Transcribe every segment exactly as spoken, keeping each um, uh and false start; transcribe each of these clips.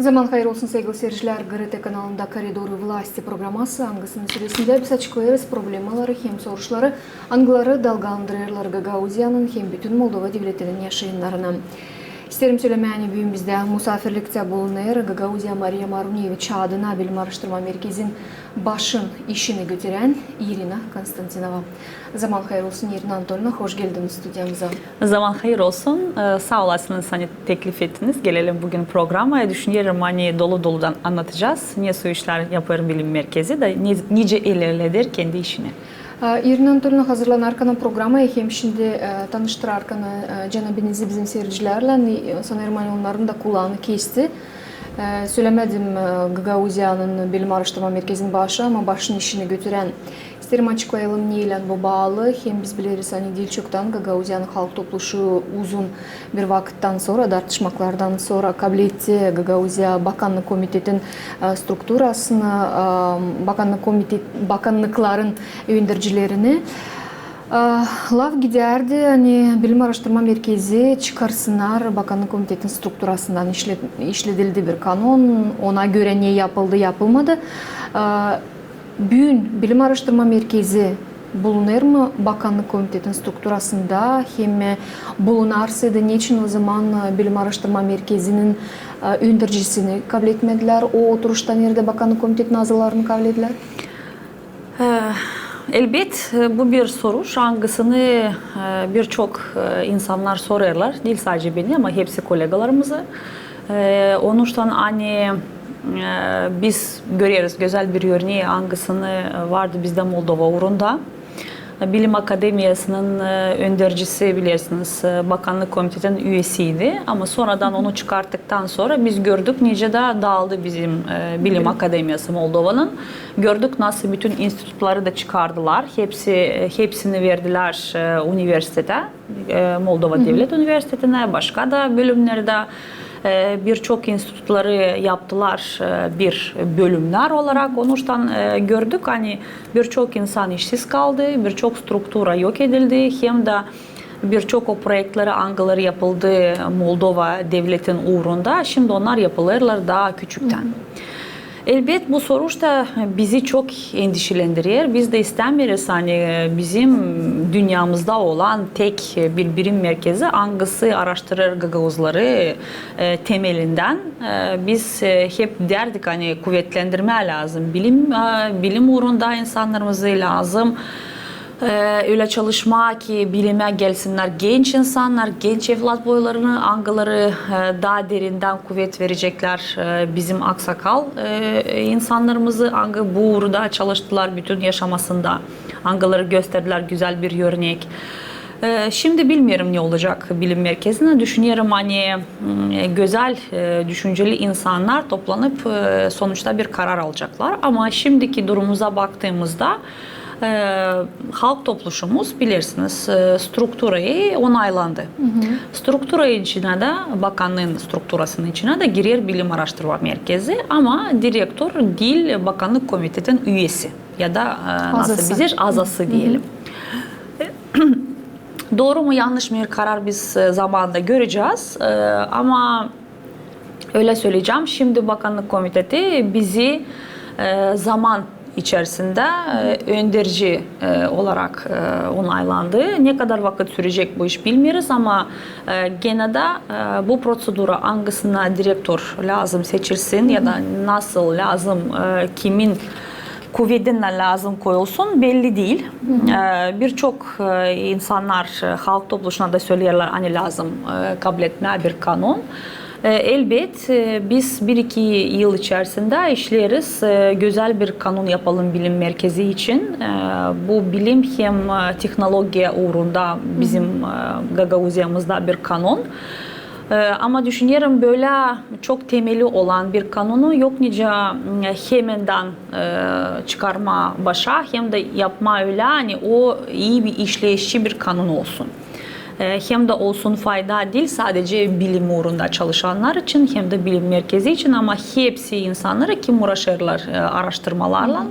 Zaman hayır olsun, saygılı seyircilär. GRT kanalında «Koridorı vlasti» programması, angısının süresindä biz açıklêêrız problemaları hem soruşları, angıları dalgalandırêrlar Gagauziyanın hem bütün Moldova devletinin yaşayannarını. İsteerim sölemää, ani büün bizdä musaafirliktä bulunêr Gagauziya Mariya Maruneviç adına bilim aaraştırma merkezin başın işini götürän İrina Konstantinova. Zaman hayır olsun, İrina Anatolina, hoş geldiniz studiyamıza. Zaman hayır olsun. E, saa olasınız, ani teklif ettiniz gelelim büün programaya. Düşünerim, ani dolu-doludan annadacez, ne soy işlär yapêr bilim merkezi da ne, nicä ilerleder kendi işini. E, İrina Anatolina, hazırlanarkan programaya hem şindi, e, tanıştırarkan, e, cenabinizi bizim seyircilärlän, e, sanêrım, ani onnarın da kulaanı kesti. E, sölemedim, e, Gagauziyanın bilim aaraştırma merkezin başı, ama başın işini götürän. İsteerim açıklayalım, neylän bu baalı. Hem biz bileriz, ani diil çoktan Gagauziyanın Halk Topluşu uzun bir vakıttan sora, dartışmaklardan sora kabletti Gagauziya Bakannık Komitetin, e, strukturasını, e, bakannık komitet-, bakannıkların öndercilerini. E, laf gidärdi, ani bilim aaraştırma merkezi çıkarsınnar Bakannık Komitetin strukturasından. İşle-, işledildi bir kanon, ona görä ne yapıldı, yapılmadı. E, Büün bilim aaraştırma merkezi bulunêr mı Bakannık Komitetin strukturasında, hem bulunarsaydı, neçin o zaman, e, bilim aaraştırma merkezinin, e, öndercisini kabletmedilär o oturuşta, neredä Bakannık Komitetin azalarını kabledilär? E, elbet, e, bu bir soruş, angısını, e, bir çok, e, insannar sorêrlar, diil sadecä beni, ama hepsi kolegalarımızı. E, onuştan, ani, e, biz göreriz gözäl bir örneyi, angısını, e, vardı bizdä Moldova uurunda. Bilim akademiyasının, e, öndercisi, bilersiniz, e, Bakannık Komitetin üyesiydi. Ama sonradan onu çıkarttıktan sora biz gördük, nicä dä daaldı bizim, e, bilim akademiyası Moldovanın. Gördük, nasıl bütün institutları da çıkardılar. Hepsi, e, hepsini verdilär, e, universitetä, e, Moldova Devlet Universitetinä, başka da bölümnerdä, e, bir çok institutları yaptılar, e, bir bölümnär olarak. Onuştan, e, gördük, ani bir çok insan işsiz kaldı, bir çok struktura yok edildi, hem dä bir çok o proektleri, angıları yapıldı Moldova Devletin uurunda, şindi onnar yapılêrlar taa küçüktän. Elbet, bu soruş da bizi çok endişelendirer. Biz dä istämeeriz, ani bizim dünnämizda olan tek bir bilim merkezi, angısı aaraştırêr gagauzları, e, temelindän. E, biz, e, hep därdik, ani kuvetlendirmää lääzım bilim, e, bilim uurunda insannarımızı, lääzım e, ölä çalışmaa, ki bilimä gelsinnär genç insannar, genç evlatboylarını, angıları, e, taa derindän kuvet vereceklär, e, bizim aksakal, e, insannarımızı, angı bu uurda çalıştılar bütün yaşamasında, angıları gösterdilär gözäl bir örnek. E, şindi bilmeerim, ne olacek bilim merkezinä. Düşünerim, ani, m, gözäl, e, düşünceli insannar toplanıp, e, sonuçta bir karar alaceklar. Ama şindiki durumumuza baktığımızda, E, Halk Topluşumuz, bilersiniz, e, strukturayı onaylandı. Struktura içinä dä, bakannıın strukturasının içinä dä girer bilim aaraştırma merkezi, ama direktor diil Bakannık Komitetin üyesi ya da, e, nasıl bizä, azası diyelim. Dooru mu, yannış mı bir karar, biz, e, zamanında görecez. E, ama ölä söleyecäm, şindi Bakannık Komiteti bizi, e, zaman içerisindä, e, önderci, e, olarak, e, onaylandı. Ne kadar vakıt sürecek bu iş, bilmeeriz, ama, e, genä dä, e, bu proţedura, angısına direktor lääzım seçilsin ya da nasıl lääzım, e, kimin kuvedinä lääzım koyulsun, belli diil. E, bir çok, e, insannar, e, Halk Topluşuna da söleerlär, ani lääzım, e, kabletmää bir kanon. E, elbet, e, biz bir-iki yıl içerisindä işleeriz, e, gözäl bir kanon yapalım bilim merkezi için. E, bu bilim hem, e, tehnologiya uurunda bizim, e, Gagauziyamızda bir kanon. E, ama düşünerim, bölä çok temeli olan bir kanonu yok nicä, m, hemendän, e, çıkarmaa başa, hem dä yapmaa ölä, ani o ii bir işleyici bir kanon olsun. E, hem dä olsun fayda diil sadecä bilim uurunda çalışannar için, hem dä bilim merkezi için, ama hepsi insannara, kim uuraşêrlar, e, aaraştırmalarlan,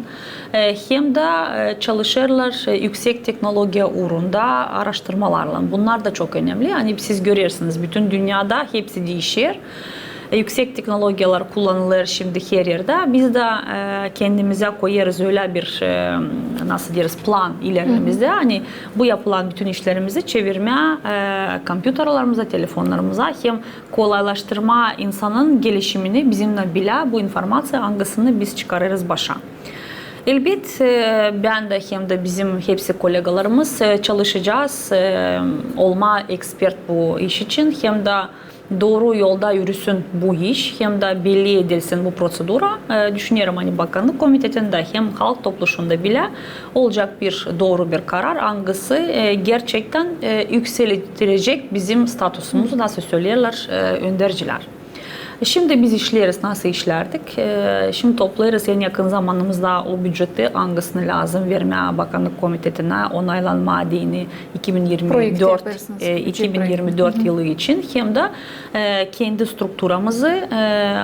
e, hem dä, e, çalışêrlar, e, üüksek tehnologiya uurunda aaraştırmalarlan. Bunnar da çok önemli. Ani siz görersiniz, bütün dünnedä hepsi diişer. E, üüksek tehnologiyalar kullanılêr şindi her erdä. Biz dä, e, kendimizä koyêrız ölä bir, e, nasıl deeriz, plan ilerimizdä. Ani bu yapılan bütün işlerimizi çevirmää, e, kompyuterlarımıza, telefonnarımıza hem kolaylaştırmaa insanın gelişimini bizimnän bilä bu informaţiya, angısını biz çıkarêrız başa. Elbet, e, bän dä hem dä bizim hepsi kolegalarımız, e, çalışacez, e, olmaa ekspert bu iş için, hem dä dooru yolda yürüsün bu iş, hem dä belli edilsin bu proţedura. E, düşünerim, ani Bakannık Komitetindä hem Halk Topluşunda bilä olacek bir dooru bir karar, angısı, e, gerçektän, e, üükselerecek bizim statusumuzu, nasıl söleerlär, e, öndercilär. Şindi biz işleeriz, nasıl işlärdik. E, şindi toplêêrız en yakın zamanımızda o büceti, angısını lääzım vermää Bakannık Komitetinä onaylanmaa deyni iki bin irmi dört, e, iki bin irmi dört yılı için, hem dä, e, kendi strukturamızı, e,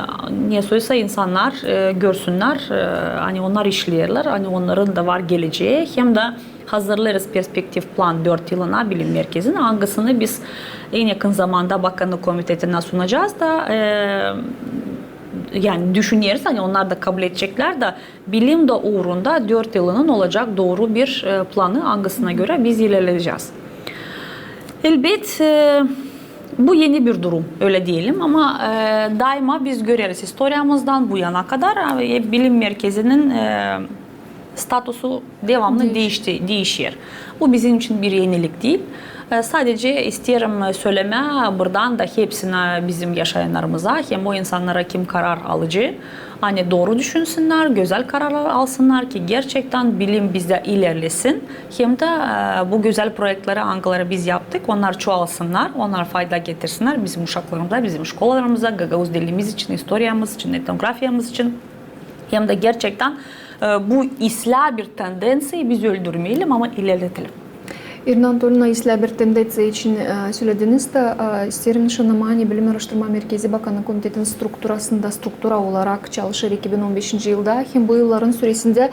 nesoysa insannar, e, görsünnär, e, ani onnar işleerlär, ani onnarın da var gelecää, hem dä hazırlêêrız perspektiv plan dört yılına bilim merkezini, angısını biz en yakın zamanda Bakannık Komitetinä sunacez da, e, yani düşüneriz, ani onnar da kabul edeceklär da bilim dä uurunda dört yılının olacek dooru bir, e, planı, angısına görä biz ilerleyecez. Elbet, e, bu eni bir durum, ölä deyelim, ama, e, daima biz göreriz istoriyamızdan bu yana kadar, e, bilim merkezinin, e, statusu devamlı diişer. Bu bizim için bir enilik diil. E, sadece isteerim, e, sölemää burdan da hepsinä bizim yaşayannarımıza, hem o insannara, kim karar alıcı, ani dooru düşünsünnär, gözäl kararlar alsınnar, ki gerçektän bilim bizdä ilerlesin, hem dä, e, bu gözäl proektleri, angıları biz yaptık, onnar çoalsınnar, onnar fayda getirsinnär bizim uşaklarımıza, bizim şkolalarımıza, gagauz dilimiz için, istoriyamız için, etnografiyamız için. Hem dä gerçektän, e, bu islää bir tendenţiyayı biz öldürmeyelim, ama ilerletelim. İrina Anatolina, islää bir tendenţiya için, e, sölediniz dä, e, isteerim nışannamaa, ani Bilim aaraştırma merkezi Bakannık Komitetin strukturasında struktura olarak çalışêr iki bin on beşinci yılda. Hem bu yılların süresindä,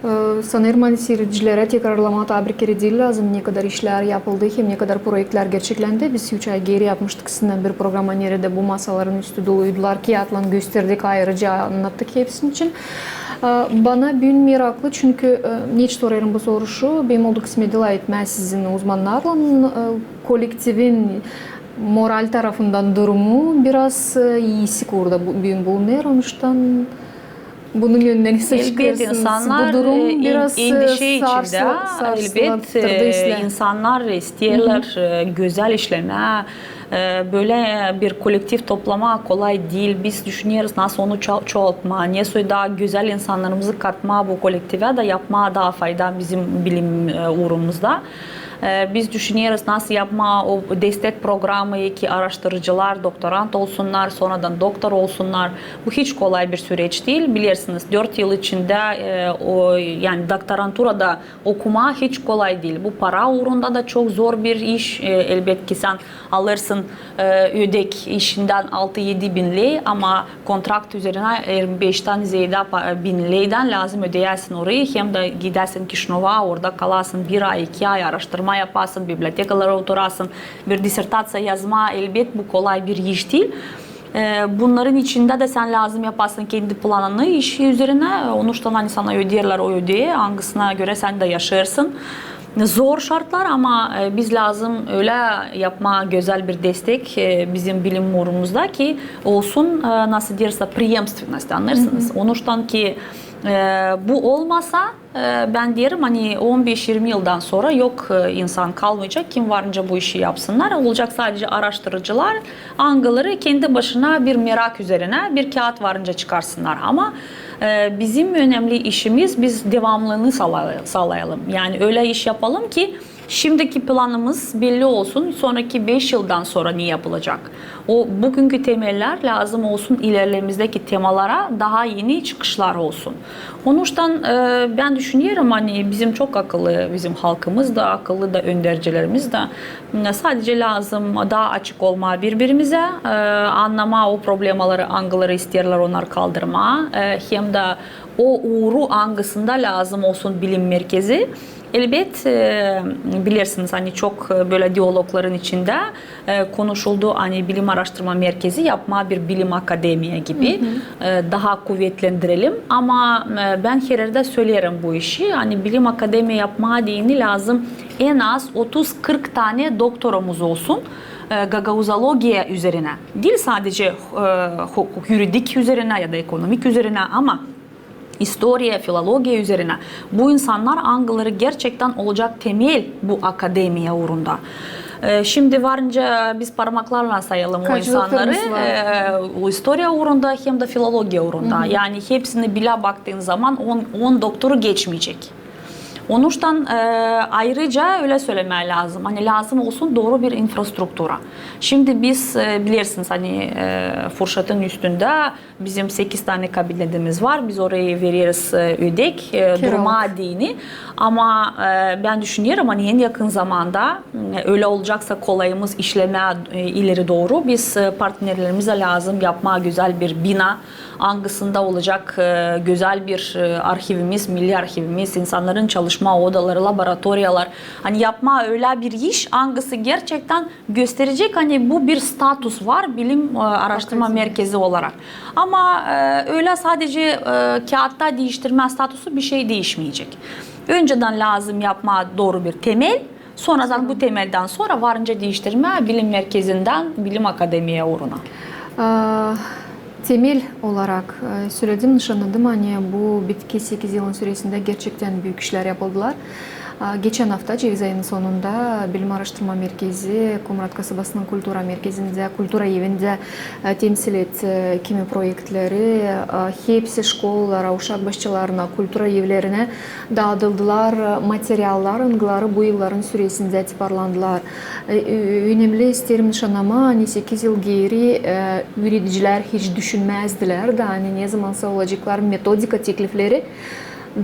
e, sanêrım, ani siirtcilerä tekrarlamaa taa bir kerä diil lääzım, ne kadar işlär yapıldı hem ne kadar proektlär gerçeklendi. Biz üç ay geeri yapmıştık sizinnän bir programa, neredä bu masaların üstü doluydular, kiyatlan gösterdik, ayırıca annattık hepsini için. E, bana büün meraklı, çünkü, e, neçin sorêrım bu soruşu, benim oldu kısmet lafetmää sizin uzmannarlan, e, kolektivin moral tarafından durumu biraz, e, iisik uurda bu, büün bulunêr, onuştan bunun önündän ne söleersiniz? Bu durum biraz, e, endişä içindä. Elbet, e, insannar isteerlär, e, gözäl işlemää, e, bölä bir kolektiv toplamaa kolay diil. Biz düşüneriz, nasıl onu çoaltmaa, nesoy taa gözäl insannarımızı katmaa bu kolektivä da yapmaa taa fayda bizim bilim, e, uurumuzda. E, biz düşüneriz, nasıl yapmaa o destek programayı, ki aaraştırıcılar doktorant olsunnar, sonradan doktor olsunnar. Bu hiç kolay bir süreç diil. Bilersiniz, dört yıl içindä, e, o, yani doktoranturada okumaa hiç kolay diil. Bu para uurunda da çok zor bir iş. E, elbetki sän alêrsın, e, ödek işindän altı-edi bin ley, ama kontrakt üzerinä irmi beştän zeedä pa-, bin leydän lääzım ödeyäsin orayı, hem dä gidäsin Kişinövä, orada kalasın bir ay, iki ay, aaraştırma yapasın, bibliotekalara oturasın, bir disertaţiya yazmaa, elbet bu kolay bir iş diil. E, bunnarın içindä dä sän lääzım yapasın kendi planını işi üzerinä, onuştan ani sana ödeerlär o ödeyi, angısına görä sän dä yaşêêrsın. Zor şartlar, ama, e, biz lääzım ölä yapmaa gözäl bir destek, e, bizim bilim uurumuzda, ki olsun, e, nasıl deeriz, преемственность, annêêrsınız. Onuştan ki, e, bu olmasa, e, bän deerim, ani on beş-irmi yıldan sora yok, e, insan kalmayacek, kim varınca bu işi yapsınnar. Olacek sadece aaraştırıcılar, angıları kendi başına bir merak üzerinä bir kiyaat varınca çıkarsınnar. Ama, e, bizim önemli işimiz, biz devamlılığını sala-, saalayalım. Yani ölä iş yapalım ki şindiki planımız belli olsun, sonraki beş yıldan sora ne yapılacek. O bugünkü temellär lääzım olsun ilerlemizdeki temalara, taa eni çıkışlar olsun. Onuştan, e, bän düşünerim, ani bizim çok akıllı, bizim halkımız da akıllı da, öndercilerimiz dä. Sadece lääzım taa açık olmaa biri-birimizä, e, annamaa o problemaları, angıları isteerlär onnar kaldırmaa, e, hem dä o uuru, angısında lääzım olsun bilim merkezi, Elbet, e, bilersiniz, ani çok, e, bölä diyalogların içindä, e, konuşuldu, ani bilim araştırma merkezi yapmaa bir bilim akademiya gibi, e, daha kuvetlendirelim. Ama, e, bän her erdä söleerim bu işi, ani bilim akademiya yapmaa deyni lääzım en az otuz kırk tanä doktorumuz olsun, e, gagauzologiya üzerinä. Diil sadecä, e, hu-, yuridik üzerinä ya da ekonomik üzerinä, ama istoriya, filologiya üzerinä. Bu insannar, angıları gerçektän olacek temel bu akademiya uurunda. E, şindi varınca biz parmaklarlan sayalım o insannarı, e, o istoriya uurunda hem dä filologiya uurunda. Yani hepsini bilä baktığın zaman on, on doktoru geçmeyecek. Onuştan, e, ayrıca ölä sölemää lääzım, ani lääzım olsun dooru bir infrastruktura. Şindi biz, e, bilersiniz, ani, e, Furşetın üstündä bizim sekiz tanä kabinetimiz var, biz orayı vereriz, e, ödek, e, durmaa deyni. Ama, e, bän düşünerim, ani en yakın zamanda, m, ölä olaceksa kolayımız işlemää, e, ileri dooru, biz, e, partnerlerimizä lääzım yapmaa gözäl bir bina, angısında olacek, e, gözäl bir, e, arhivimiz, milli arhivimiz, insannarın çalışma odaları, laboratoriyalar. Ani yapmaa ölä bir iş, angısı gerçektän gösterecek, ani bu bir status var bilim, e, araştırma merkezi olarak. Ama, e, ölä sadecä, e, kiyattan diiştirmää statusu bir şey diişmeyecek. Öncedän lääzım yapmaa dooru bir temel, sonradan bu temeldän sora varınca diiştirmää bilim merkezindän bilim akademiya uuruna. E, Temel olarak, e, söledim, nışannadım, ani bu bitki sekiz yılın süresindä gerçektän büük işlär yapıldılar. A, geçän afta, ceviz ayının sonunda, Bilim Araştırma Merkezi Komrat kasabasının kultura merkezindä, kultura evindä, e, temsil etti kimi proektleri, e, hepsi şkolalara, uşak başçalarına, kultura evlerinä daadıldılar materiallar, angıları bu yılların süresindä tiparlandılar. E, ö-, önemli, isteerim nışannamaa, ani sekiz yıl geeri, e, üüredicilär hiç düşünmäzdilär dä, ani ne zamansa olaceklar metodika teklifleri,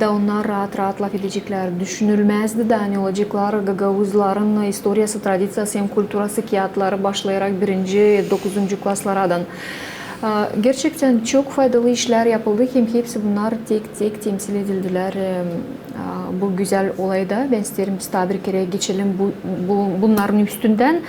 da onnar raat-raat lafedeceklär. Düşünülmäzdi dä, ani olaceklar gagauzların istoriyası, tradiţiyası hem kulturası kiyatları başlayarak birinci, dokuzuncu klaslardan. A, gerçektän çok faydalı işlär yapıldı, hem hepsi bunnar tek-tek temsil edildiler, e, a, bu gözäl olayda. Bän isteerim, biz taa bir kerä geçelim bu, bu, bunnarın üstündän.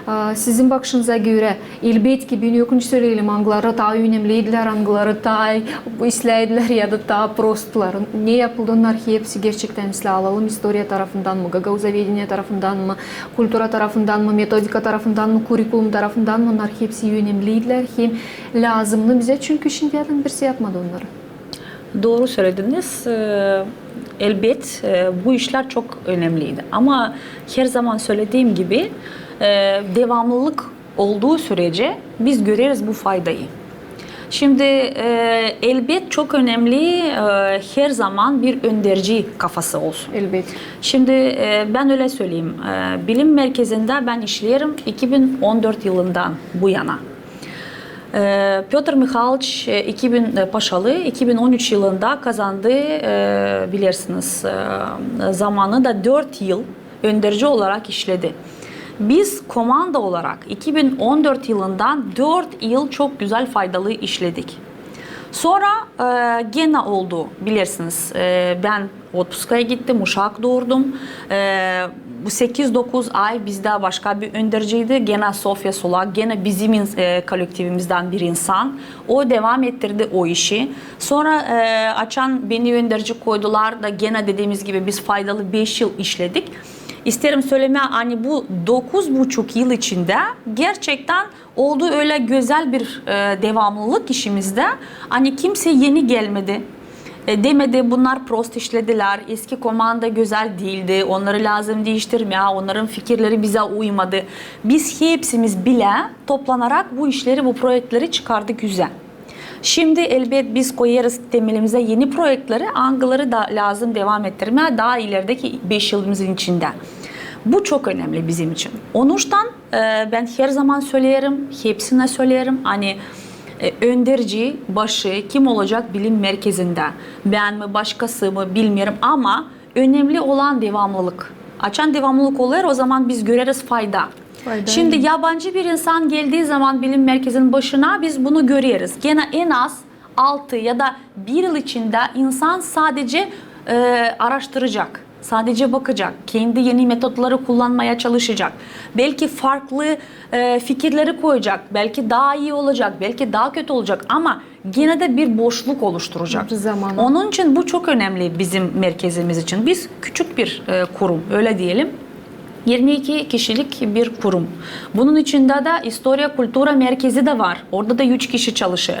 A, sizin bakışınıza görä, elbetki, bän ökünç söleyelim, angıları taa önemliydilär, angıları taa isläydilär ya da taa prostlar. Ne yapıldı, onnar hepsi gerçektän islää alalım, istoriya tarafından mı, gagauzovedeniye tarafından mı, kultura tarafından mı, metodika tarafından mı, kurikulum tarafından mı, onnar hepsi önemliydilär hem lääzımnı bizä, çünkü şindiyädän birisi yapmadı onnarı. Dooru sölediniz. E, elbet, e, bu işlär çok önemliydi. Ama her zaman sölediim gibi, e, devamlılık olduu sürecä biz göreriz bu faydayı. Şindi, e, elbet çok önemli, e, her zaman bir önderci kafası olsun. Elbet. Şindi, e, bän ölä söleyim. E, bilim merkezindä bän işleerim iki bin on dört yılından bu yana. E, Pötr Mihalıç, e, iki bin, e, Paşalı iki bin on üç yılında kazandı, e, bilersiniz, e, zamanı da dört yıl önderci olarak işledi. Biz komanda olarak iki bin on dört yılından dört yıl çok gözäl, faydalı işledik. Sora, e, genä oldu, bilersiniz, e, bän otpuskaya gittim, uşak duurdum. E, bu sekiz-dokuz ay bizdä başka bir önderciydi. Genä Sofya Sulak, genä bizim ins-, e, kollektivimizdän bir insan. O devam ettirdi o işi. Sora, e, açan beni önderci koydular da genä dediimiz gibi biz faydalı beş yıl işledik. İsteerim sölemää, ani bu dokuz buçuk yıl içindä gerçektän oldu ölä gözäl bir, e, devamlılık işimizdä, ani kimsey eni gelmedi. E, demedi, bunnar prost işledilär, eski komanda gözäl diildi, onnarı lääzım diiştirmää, onnarın fikirleri bizä uymadı. Biz hepsimiz bilä toplanarak bu işleri, bu proektleri çıkardık üzä. Şindi, elbet, biz koyêrız temelimizä eni proektleri, angıları da lääzım devam ettirmää taa ilerideki beş yılımızın içindä. Bu çok önemli bizim için. Onuştan, e, bän her zaman söleerim, hepsinä söleerim, ani, e, önderci başı kim olacek bilim merkezindä? Bän mi, başkası mı, bilmeerim, ama önemli olan devamlılık. Açan devamlılık olêr, o zaman biz göreriz fayda. Şindi yabancı bir insan geldii zaman bilim merkezinin başına, biz bunu göreriz. Genä en az altı ya da bir yıl içindä insan sadecä, e, araştıracek. sadece bakacak, kendi yeni metotları kullanmaya çalışacak. Belki farklı e, fikirleri koyacak, belki daha iyi olacak, belki daha kötü olacak ama gene de bir boşluk oluşturacak. Bir zaman. Onun için bu çok önemli bizim merkezimiz için. Biz küçük bir e, kurum, öyle diyelim. Yirmi iki kişilik bir kurum. Bunun içinde de istoriya kultura merkezi de var. Orada da üç kişi çalışır.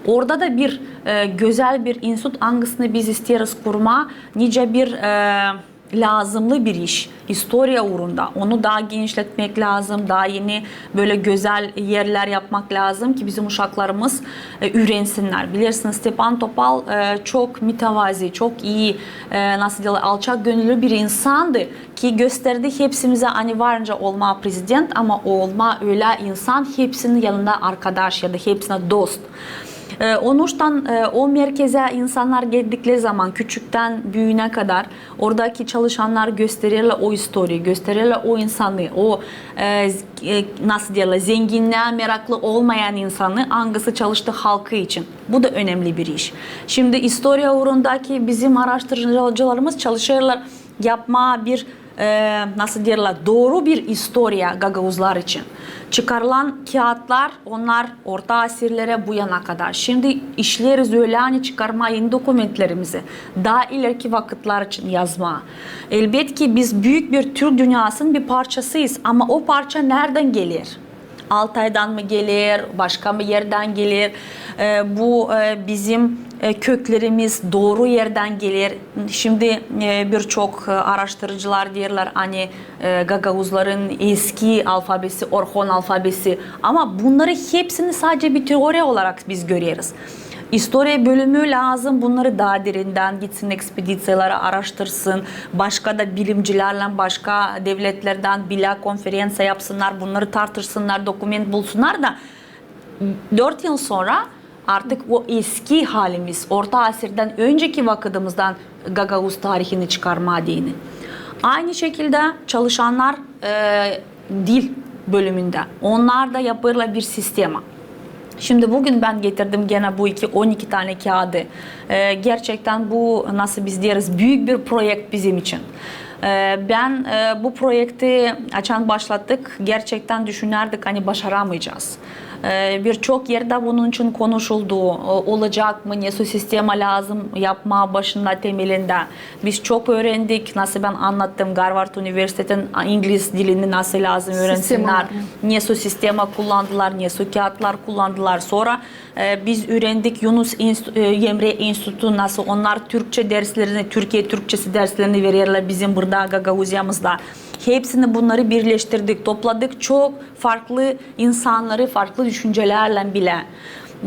Orada da bir e, gözel bir institut, angısını biz isteeriz kurma, nicä bir e, lääzımlı bir iş istoriya uurunda. Onu daa genişletmäk lääzım, daa eni bölä gözäl erlär yapmak lääzım ki bizim uşaklarımız e, üürensinnär. Bilersiniz, Stepan Topal e, çok mütevazi, çok ii, e, nasıl deerlär, alçak gönnülü bir insandı ki gösterdi hepsimizä, ani var nicä olmaa prezident, ama olmaa ölä insan, hepsinin yanında arkadaş ya da hepsinä dost. E, onuştan e, o merkezä insannar geldikleri zaman, küçüktän büüyünä kadar, oradaki çalışannar göstererlär o istoriyayı, göstererlär o insanı, o e, z- e, nasıl deerlär, zenginnää meraklı olmayan insanı, angısı çalıştı halkı için. Bu da önemli bir iş. Şimdi istoriya uurundaki bizim araştırıcılarımız çalışêrlar yapmaa bir e, nasıl deerlär, dooru bir istoriya gagauzlar için. Çıkarılan kiyatlar, onnar orta asirlerä bu yana kadar. Şimdi işleeriz ölä, ani çıkarmaa eni dokumentlerimizi, daa ileriki vakıtlar için yazmaa. Elbetki biz büük bir türk dünnäsinin bir parçasıyız, ama o parça neredän geler? Altaydan mı geler, başka mı erdän geler? E, bu e, bizim e, köklerimiz dooru erdän geler. Şimdi e, birçok e, araştırıcılar deerlär, ani e, gagauzların eski alfabesi, Orhon alfabesi. Ama bunnarı hepsini sadece bir teoriya olarak biz göreriz. İstoriya bölümü lääzım bunnarı daa derindän gitsin, ekspediţiyaları araştırsın, başka da bilimcilärlän, başka devletlerdän bilä konferenţiya yapsınnar, bunnarı tartışsınnar, dokument bulsunnar da dört yıl sora artık o eski halimiz, orta asirdän önceki vakıdımızdan gagauz tarihini çıkarmaa deyni. Aynı şekildä çalışannar e, dil bölümündä, onnar da yapêrlar bir sistema. Şimdi büün bän getirdim genä bu iki, on iki tanä kiyaadı. E, gerçektän bu, nasıl biz deeriz, büük bir proekt bizim için. E, bän e, bu proekti açan başlattık, gerçektän düşünärdik, ani başaramayacez. E, birçok erdä bunun için konuşuldu, o- olacak mı, nesoy sistema lääzım yapmaa başında, temelindä. Biz çok üürendik, nasıl bän annattım, Garvard universitetin a, ingliz dilini nasıl lääzım üürensinnär, nesoy sistema kullandılar, nesoy kiyatlar kullandılar. Sora e, biz üürendik Yunus inst- e, Emre institutu nasıl onnar türkçä derslerini, Türkiye Türkçesi derslerini vererlär bizim burada Gagauziyamızda. Hepsini bunnarı birleştirdik, topladık çok farklı insannarı farklı düşüncelärlän bilä.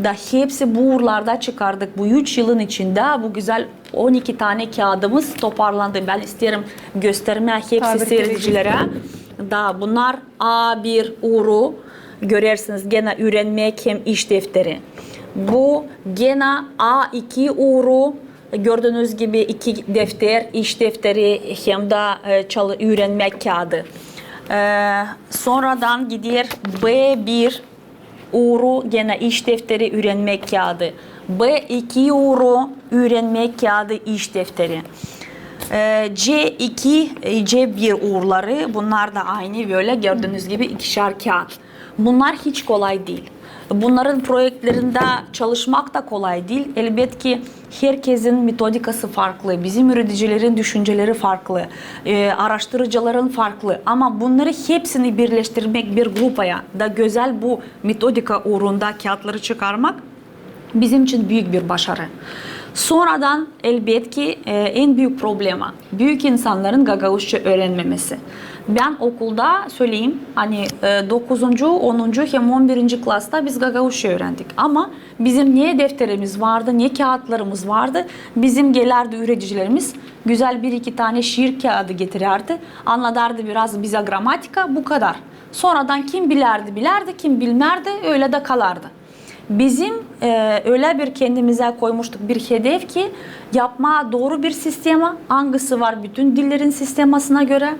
Da hepsi bu uurlarda çıkardık. Bu üç yılın içindä bu gözäl on iki tanä kiyaadımız toparlandı. Bän isteerim göstermää hepsi seyredicilerä. Da bunnar A bir uuru, görersiniz, genä üürenmäk hem iş defteri. Bu genä A iki uuru, gördüünüz gibi iki defter, iş defteri hem dä e, çalı- üürenmäk kiyaadı. E, sonradan gider B bir uuru, genä iş defteri, üürenmäk kiyaadı. B iki uuru, üürenmäk kiyaadı, iş defteri. E, C iki, e, C bir uurları, bunnar da aynı bölä, gördüünüz gibi ikişär kiyaat. Bunnar hiç kolay diil. Bunnarın proektlerindä çalışmak da kolay diil. Elbetki, herkesin metodikası farklı, bizim üüredicilerin düşünceleri farklı, e, araştırıcıların farklı. Ama bunnarı hepsini birleştirmäk bir grupaya da gözäl bu metodika uurunda kiyaatları çıkarmak bizim için büük bir başarı. Sonradan, elbetki, e, en büük problema, büük insannarın gagauzça üürenmemesi. Bän okulda, söleyim, ani e, dokuzuncu, onuncu hem on birinci klasta biz gagauzça üürendik. Ama bizim ne defterimiz vardı, ne kiyaatlarımız vardı. Bizim gelärdi üüredicilerimiz, gözäl bir-iki tanä şiir kiyaadı getirärdi, annadardı biraz bizä gramatika, bu kadar. Sonradan kim bilärdi, bilärdi, kim bilmärdi, ölä dä kalardı. Bizim e, ölä bir kendimizä koymuştuk bir hedef ki, yapmaa dooru bir sistema, angısı var bütün dillerin sistemasına görä,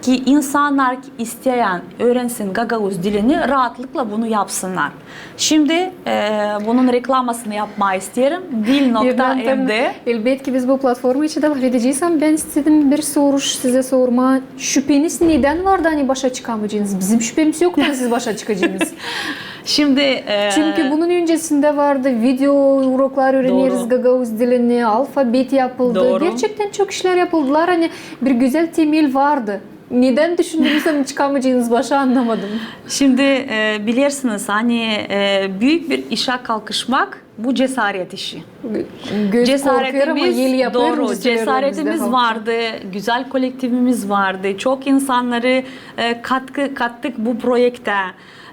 ki insannar ki isteer üürensin gagauz dilini, raatlıkla bunu yapsınnar. Şindi, e, bunun reklamasını yapmaa isteerim. Dil nokta M D. Elbetki, biz bu platforma için dä lafedecez, ama bän istedim bir soruş sizä sormaa. Şüpeniz nedän vardı, ani başa çıkamayacınız? Bizim şüpemiz yoktu, ani siz başa çıkacınız. Şindi, e, çünkü bunun öncesindä vardı, video uroklar üüreneriz gagauz dilini, alfabet yapıldı. Dooru. Gerçektän çok işlär yapıldılar, ani bir gözäl temel vardı. Nedän düşündünüz, ani çıkamayacınız başa, annamadım. Şindi, e, bilersiniz, ani, e, büük bir işä kalkışmak, bu cesaret işi. Cesaretimiz, dooru, cesaretimiz vardı, gözäl kolektivimiz vardı, çok insannarı, e, katkı, kattık bu proektä.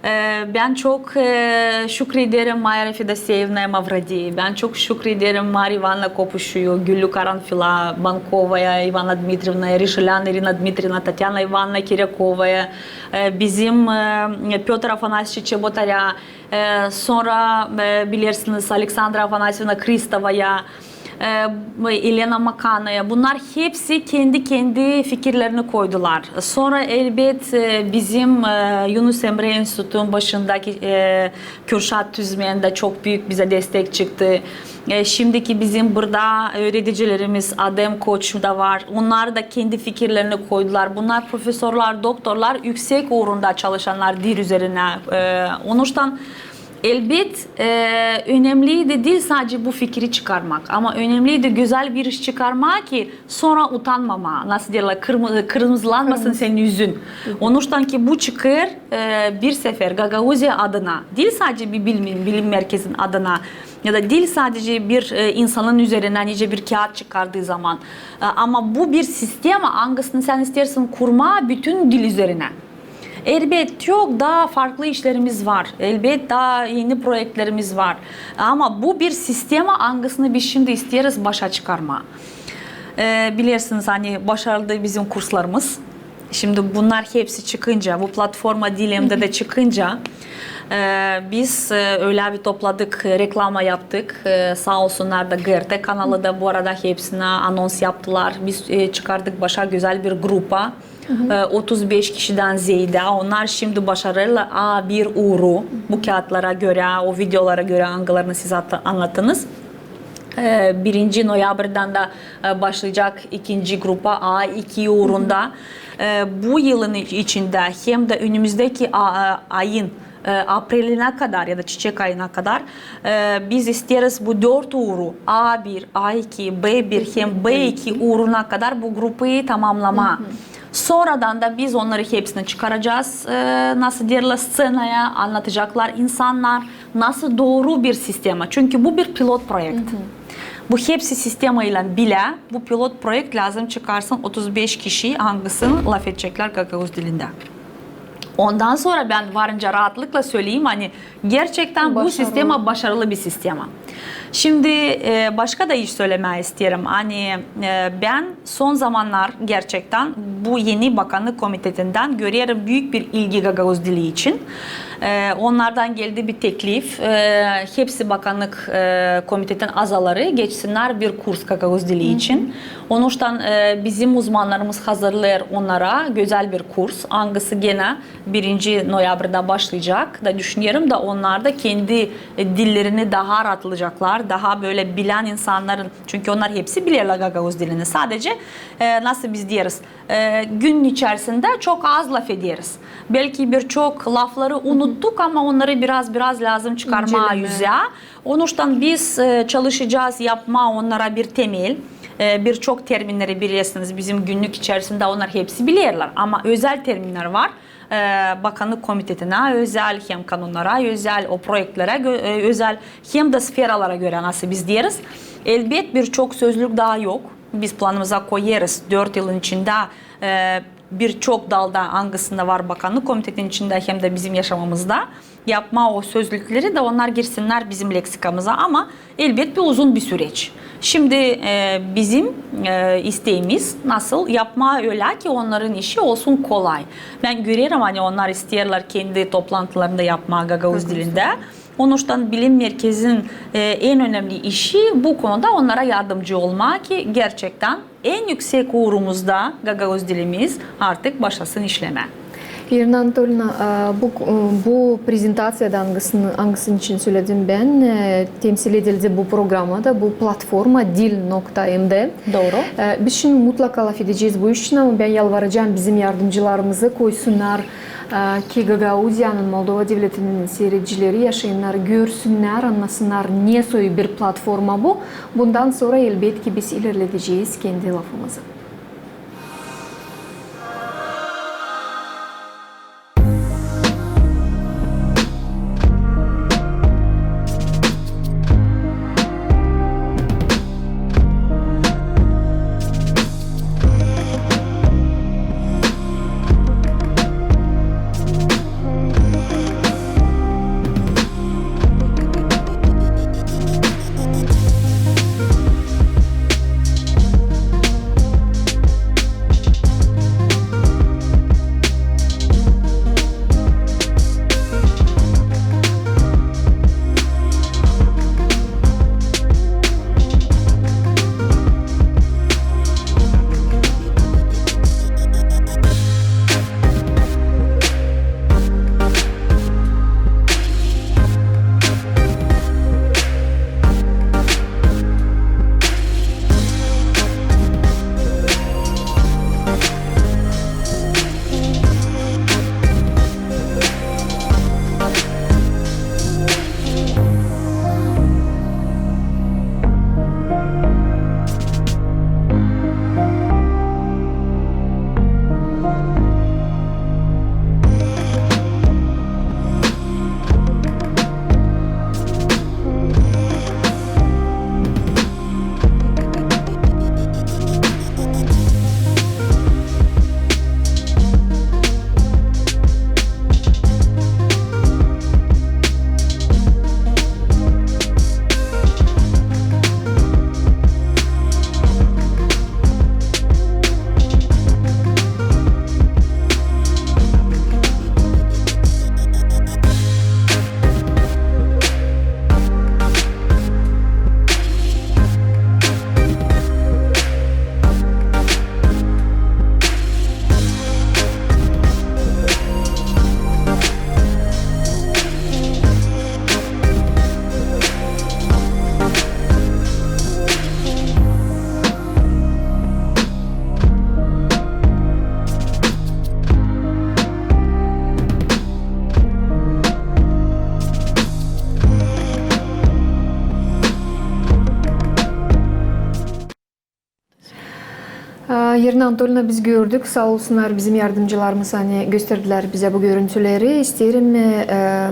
E, bän çok, e, şükrederim Mayra Fedoseyevnaya Mavrodi, bän çok şükrederim Mariya İvanovna Kopuşuyu, Güllü Karanfila Bankovaya, İvana Dmitrievnaya, Rişilän İrina Dmitrievna, Tatyana İvanovna Kiryakovaya, e, bizim, e, Pötr Afanasyeviç Çebotarä, e, sora, e, bilersiniz, Aleksandra Afanasyevna Kristovaya, e, Elena Makanaya. Bunnar hepsi kendi-kendi fikirlerini koydular. Sora, elbet, e, bizim, e, Yunus Emre İnstitutunun başındaki, e, Kürşat Tüzmen dä çok büük bizä destek çıktı. E, şimdiki bizim burada üüredicilerimiz Adem Koç da var. Onnar da kendi fikirlerini koydular. Bunnar profesorlar, doktorlar, üüksek uurunda çalışannar dil üzerinä. E, onuştan, elbet, e, önemliydi diil sadecä bu fikiri çıkarmak, ama önemliydi gözäl bir iş çıkarmaa, ki sora utanmamaa, nasıl deerlär, kırmı-, kırmızılanmasın senin üzün. Onuştan ki bu çıkêr, e, bir sefer Gagauziya adına, diil sadecä bir bilim, bilim merkezinin adına, ya da diil sadecä bir, e, insanın üzerinä nicä bir kiyat çıkardıı zaman. E, ama bu bir sistema, angısını sän isteersin kurmaa bütün dil üzerinä. Elbet, çok taa farklı işlerimiz var. Elbet, taa eni proektlerimiz var. Ama bu bir sistema, angısını biz şindi isteeriz başa çıkarmaa. E, bilersiniz, ani başarıldı bizim kurslarımız. Şindi bunnar hepsi çıkınca, bu platforma diil M D dä çıkınca, e, biz, e, ölä bir topladık, e, reklama yaptık. E, saa olsunnar da G R T kanalı da bu arada hepsinä anons yaptılar. Biz, e, çıkardık başa gözäl bir grupa. E, otuz beş kişidän zeedä. Onnar şindi başarêrlar A bir uuru. Bu kiyatlara görä, o videolara görä, angılarını siz at-, annattınız. E, birinci noyabrdan da, e, başlayacek ikinci grupa A iki uurunda. E, bu yılın iç-, içindä hem dä önümüzdeki a-, e, ayın, e, aprelinä kadar ya da çiçek ayına kadar, e, biz isteeriz bu dört uuru, A bir, A iki, B bir hem B iki uuruna kadar bu grupayı tamamlamaa. Sonradan da biz onnarı hepsini çıkaracez, e, nasıl deerlär, sţenaya, annataceklar insannar, nasıl dooru bir sistema. Çünkü bu bir pilot proekt. Bu hepsi sistema ile bilä, bu pilot proekt lääzım çıkarsın otuz beş kişi, angısını lafedeceklär gagauz dilindä. Ondan sora bän varınca raatlıkla söleyim, ani gerçektän bu sistema başarılı bir sistema. Şindi, e, başka da iş sölemää isteerim. Ani, e, bän son zamannar gerçektän bu eni bakannık komitetindän görerim büük bir ilgi gagauz dili için. E, onnardan geldi bir teklif. E, hepsi bakannık, e, komitetin azaları geçsinnär bir kurs gagauz dili için. Onuştan, e, bizim uzmannarımız hazırlêêr onnara gözäl bir kurs, angısı genä birinci noyabrda başlayacek. Da düşünerim da onnar da kendi, e, dillerini taa raatlayaceklar, taa bölä bilän insannarın, çünkü onnar hepsi bilerlär gagauz dilini. Sadecä, e, nasıl biz deeriz, e, günün içerisindä çok az lafederiz. Belki birçok lafları unuttuk, ama onnarı biraz-biraz lääzım çıkarmaa üzä. Onuştan biz, e, çalışacez yapmaa onnara bir temel. E, birçok terminneri bilersiniz, bizim günnük içerisindä onnar hepsi bilerlär. Ama özäl terminnär var. E, bakannık komitetinä özäl, hem kanonnara özäl, o proektlerä gö-, e, özäl, hem dä sferalara görä, nasıl biz deeriz. Elbet, birçok sözlük taa yok. Biz planımıza koyêrız dört yılın içindä, e, birçok dalda, angısında var bakannık komitetin içindä hem dä bizim yaşamamızda, yapmaa o sözlükleri da onnar girsinnär bizim leksikamıza, ama elbet bir uzun bir süreç. Şindi, e, bizim, e, isteemiz nasıl yapmaa ölä ki onnarın işi olsun kolay. Bän görerim, ani onnar isteerlär kendi toplantılarında yapmaa gagauz dilindä. Onuştan bilim merkezin, e, en önemli işi bu konuda onnara yardımcı olmaa, ki gerçektän en üüsek uurumuzda gagauz dilimiz artık başlasın işlemää. İrina Anatolina, e, bu, e, bu prezentaţiyada, angısını, angısını için söledim bän, e, temsil edildi bu programada, bu platforma dil nokta M D. Dooru. E, biz şindi mutlaka lafedecez bu iş için, ama bän yalvaracam bizim yardımcılarımızı koysunnar, e, ki Gagauziyanın, Moldova devletinin siiredicileri, yaşayannar görsünnär, annasınnar, ne soy bir platforma bu. Bundan sora, elbetki, biz ilerledecez kendi lafımızı. Aa, İrina Anatolina, biz gördük, saa olsunnar bizim yardımcılarımız, ani gösterdilär bizä bu görüntüleri. İsteerim, e,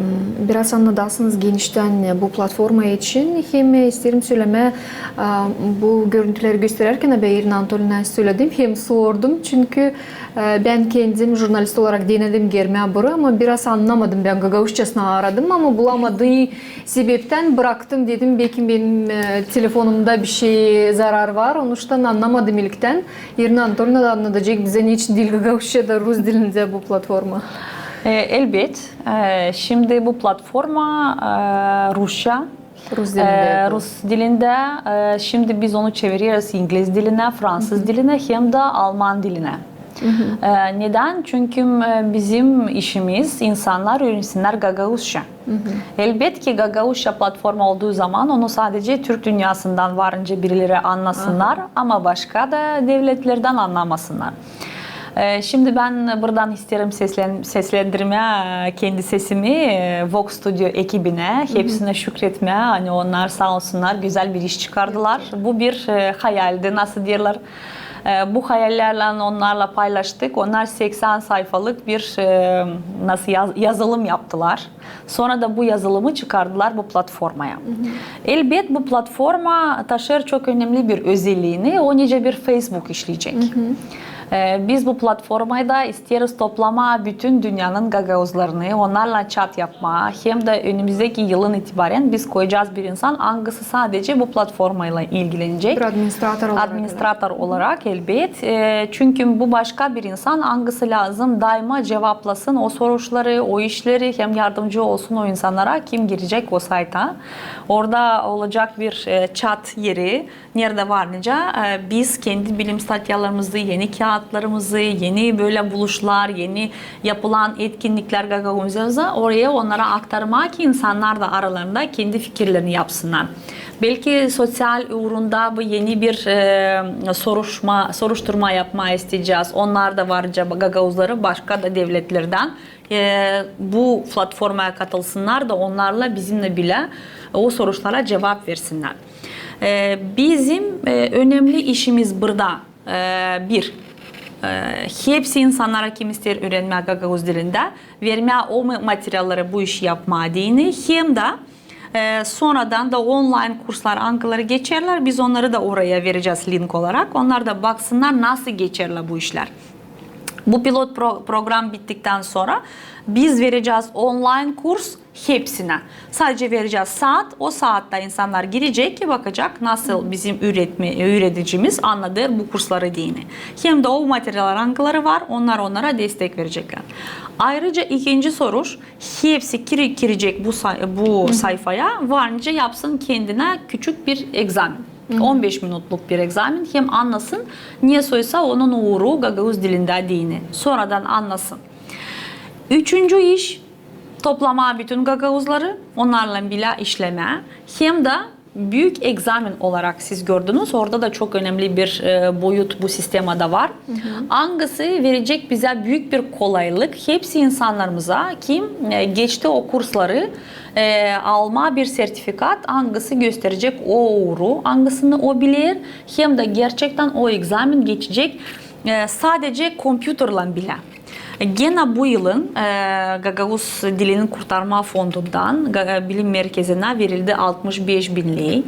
biraz annadasınız geniştän, e, bu platforma için. Hem, e, isteerim sölemää, aa, bu görüntüleri gösterärkän, bän İrina Anatolinaya söledim hem sordum, çünkü, e, bän kendim jurnalist olarak denedim gelmää buraya, ama biraz annamadım, bän gagauzçasına aradım, ama bulamadım. Sebeptän braktım, dedim, beki benim, e, telefonumda bişey zarar var, onuştan annamadım ilktän. İrina Anatolina da annadacek bizä, neçin diil gagauzça da rus dilindä bu platforma. E, elbet. E, şindi bu platforma, e, rusça. Rus dilindä. E, rus dilindä. E, şindi biz onu çevireriz ingliz dilinä, fransız dilinä hem dä alman dilinä. E, nedän? Çünkü, e, bizim işimiz insannar üürensinnär gagauzça. Elbetki, gagauzça platforma olduu zaman onu sadece türk dünnäsindän varınca birileri annasınnar, ama başka da devletlerdän annamasınnar. E, şindi bän buradan isteerim seslän-, seslendirmää, e, kendi sesimi, e, Vox Studio ekibinä, hepsinä şükretmää, ani onnar saa olsunnar, gözäl bir iş çıkardılar. Bu bir, e, hayaldi, nasıl deerlär. E, bu hayallärlän onnarlan paylaştık. Onnar seksän sayfalık bir, e, nasıl yaz-, yazılım yaptılar. Sora da bu yazılımı çıkardılar bu platformaya. Elbet, bu platforma taşır çok önemli bir özelliini, o nicä bir Facebook işleyecek. E, biz bu platformayı da isteeriz toplamaa bütün dünnenin gagauzlarını, onnarlan çat yapmaa. Hem dä önümüzdeki yılın itibaren biz koyacaz bir insan, angısı sadece bu platformaylan ilgilenecek. Bir administrator olarak. Administrator olarak, elbet. E, çünkü bu başka bir insan, angısı lääzım daima cevaplasın o soruşları, o işleri, hem yardımcı olsun o insannara, kim girecek o sayta. Orada olacak bir, e, çat eri, neredä var nicä, e, biz kendi bilim statyalarımızı, eni kiyatlarımızı, eni bölä buluşlar, eni yapılan etkinniklär Gagauziyada oraya onnara aktarmaa, ki insannar da aralarında kendi fikirlerini yapsınnar. Belki soţial uurunda bu eni bir, e, soruşma, soruşturma yapmaa isteyecez. Onnar da var nicä gagauzları başka da devletlerdän, e, bu platformaya katılsınnar da onnarlan bizimnän bilä o soruşlara cevap versinnär. E, bizim, e, önemli işimiz burada, e, bir, e, hepsi insannara, kim isteer üürenmää gagauz dilindä, vermää o ma-, materialları bu işi yapmaa deyni, hem dä, e, sonradan da onlayn kurslar, angıları geçerlär, biz onnarı da oraya verecez link olarak. Onnar da baksınnar, nasıl geçerlär bu işlär. Bu pilot pro-, program bittiktän sora biz verecez onlayn kurs hepsinä. Sadece verecez saat, o saatta insannar girecek ki bakacek, nasıl bizim üüretme-, üüredicimiz annadêr bu kursları deyni. Hem dä o materiallar, angıları var, onnar onnara destek vereceklär. Ayrıca ikinci soruş, hepsi kiri-, girecek bu say-, bu sayfaya, var nicä yapsın kendinä küçük bir egzamin. On beş minutluk bir egzamin, hem annasın, ne soysa onun uuru gagauz dilindä deyni. Sonradan annasın. Üçüncü iş, toplamaa bütün gagauzları, onnarlan bilä işlemää. Hem dä büük egzamin olarak siz gördünüz, orada da çok önemli bir, e, boyut bu sistemada var. Angısı verecek bizä büük bir kolaylık hepsi insannarımıza, kim, e, geçti o kursları, e, almaa bir sertifikat, angısı gösterecek o uuru, angısını o biler, hem dä gerçektän o egzamin geçecek, e, sadece kompüterlan bilä. Genä bu yılın, e, Gagauz dilini kurtarma fondundan Ga-, bilim merkezinä verildi altmış beş bin ley.